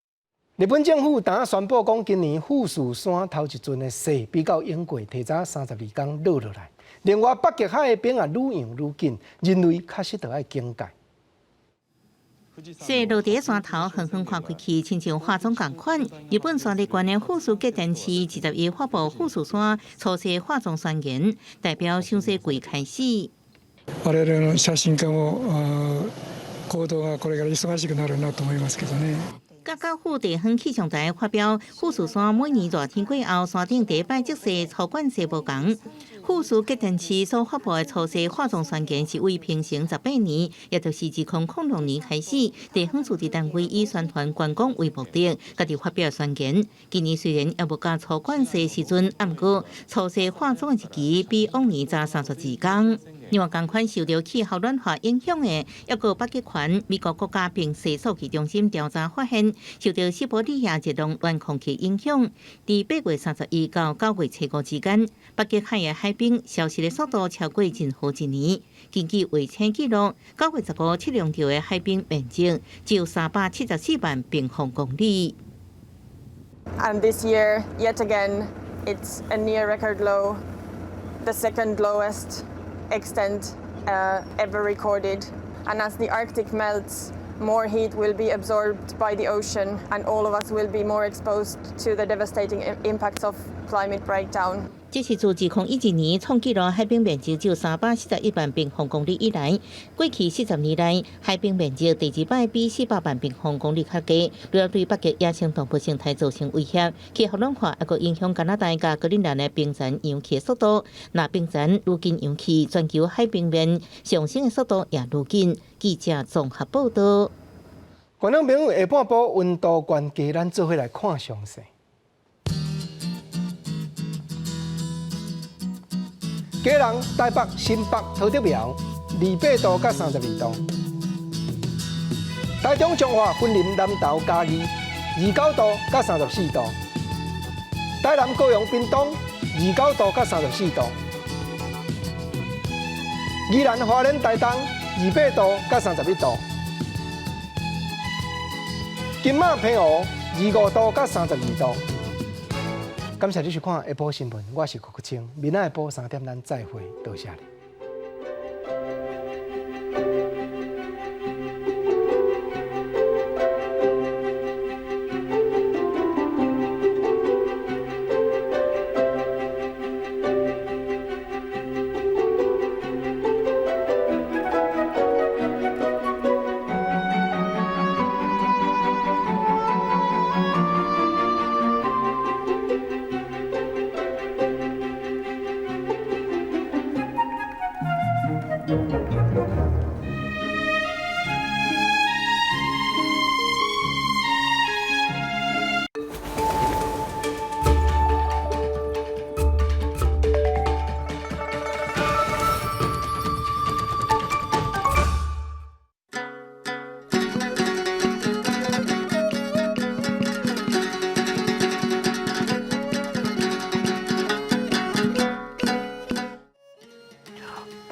日本政府昨宣布講，今年富士山頭一陣的雪比較永過提早32工落落來。另外，北極海的冰也愈融愈緊，人類確實著愛警戒。雪落佇山頭，遠遠看過去，親像化妝仝款。日本山梨縣的富士急電池21發布富士山初雪化妝宣言，代表賞雪季開始。我々の寫真家も行動がこれから忙しくなるなと思いますけどね。甲府地方氣象台發表，富士山每年熱天過後，山頂第一擺積雪粗冠雪無仝。富士急電池所發布的初雪化妝宣言是為平成18年，也就是2006年開始，地方自治單位以宣傳觀光為目的，家己發表宣言。今年雖然猶無到粗冠雪時陣，毋過初雪化妝的日期比往年早32工。另外，仝款受著氣候暖化影響的，抑閣北極圈，美國國家冰雪數據中心調查發現，受著西伯利亞熱浪暖空氣影響，佇8月31到9月初5之間，北極海的海冰消失的速度超過任何一年。根據衛星記錄，9月15測量著的海冰面積只有374萬平方公里。 And this year, yet again, it's a near record low, the second lowest extent ever recorded. And as the Arctic melts, more heat will be absorbed by the ocean, and all of us will be more exposed to the devastating impacts of climate breakdown. 這是自2011年創紀錄海冰面積只有341萬平方公里以來，過去40年來海冰面積第二擺比400萬平方公里較低，除了對北極野生動物生態造成威脅，氣候暖化猶閣影響加拿大佮格陵蘭的冰層融去的速度。若冰層愈緊融去，全球海平面上升的速度也愈緊。記者綜合報道。觀眾朋友，下半晡溫度懸低，咱做伙來看詳細。基隆、台北、新北、桃竹苗，28度到32度；台中、彰化、雲林、南投、嘉義，29度到34度；台南、高雄、屏東，29度到34度；宜蘭、花蓮、台東，28度到31度；金馬、澎湖，25度到32度。感謝你收看下晡新聞，我是郭國清，明仔下晡3點咱再會，多謝你。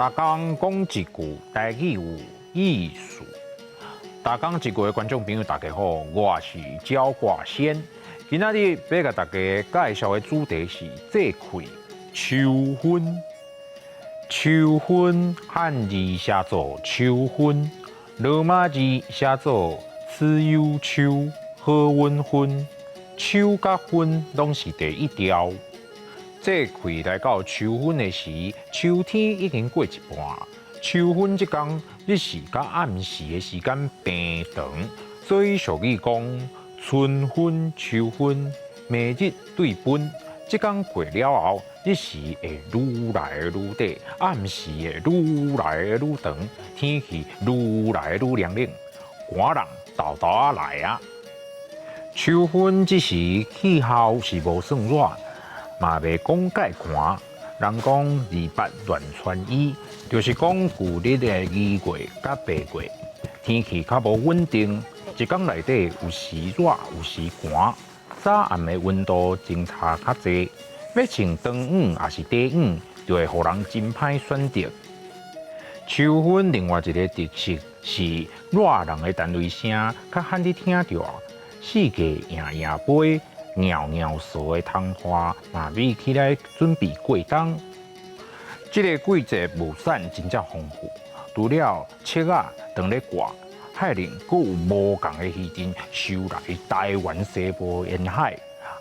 逐工講一句台語有意思。逐工一句的觀眾朋友，大家好，我是焦掛仙。今仔日欲共大家介紹的主題是節氣秋分。秋分漢字寫做秋分，羅馬字寫做此有秋，好穩分。秋佮分攏是佇一條。節氣來到秋分的時，秋天已經過一半。秋分這工日時佮暗時的時間變長，所以俗語講春分秋分，暝日對分。這工過了後，日時會愈來愈短，暗時會愈來愈長，天氣愈來愈涼冷，寒人沓沓仔來啊！秋分這時氣候是無算熱，嘛袂講蓋寒。人講二八亂穿衣，就是講舊曆的二月佮八月，天氣較無穩定，一工內底有時熱有時寒，早暗的溫度相差較濟，欲穿長衫抑是短衫，就會予人真歹選擇。秋分另外一个特色是熱人的單位聲較罕得聽著，四界搖搖飛。蟯蟯蟅的窗花嘛，比起來準備過冬。這个季節物產真正豐富，除了粟仔當咧掛，海裡閣有無仝的魚陣收來台灣西部沿海。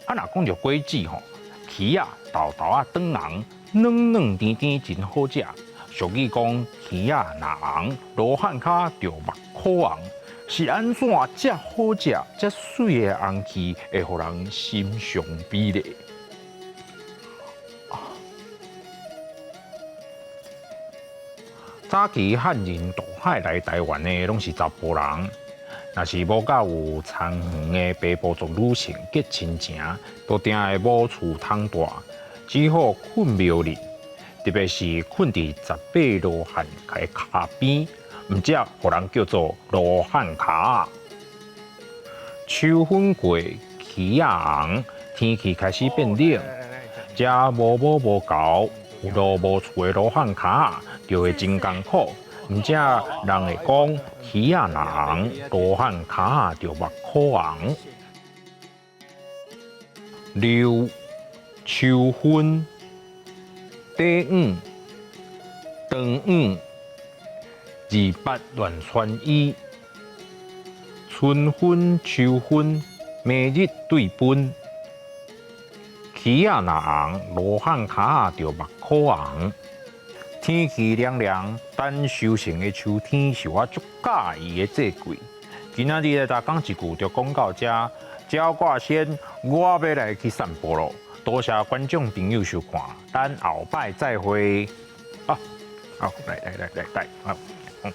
啊，若講著果子吼，柿仔沓沓仔轉紅，軟軟甜甜真好食。俗語講柿仔若紅，羅漢跤就目箍紅。是按怎遮好食、遮媠的紅柿會予人心傷美咧？早期漢人渡海來台灣的，攏是查埔人。若是無佮有田園的平埔族女性結親情，都定會無厝通蹛，只好睏廟裡，特別是睏佇18羅漢的跤邊。毋才予人叫做羅漢跤。秋分過，柿仔紅，天氣開始變冷，遮無母無猴、路無厝的羅漢跤就會真艱苦。毋才人會講柿仔若紅，羅漢跤就目箍紅。六秋分，短衫，長衫。二八亂穿衣，春分秋分，暝日對分。柿仔若紅，羅漢跤就目箍紅。天氣涼涼，等收成的秋天是我足佮意的節氣。今仔日來講一句就講到這，焦掛先，我欲來去散步囉。多謝觀眾朋友收看，咱後擺再會。啊，好，來來來來來，好。嗯。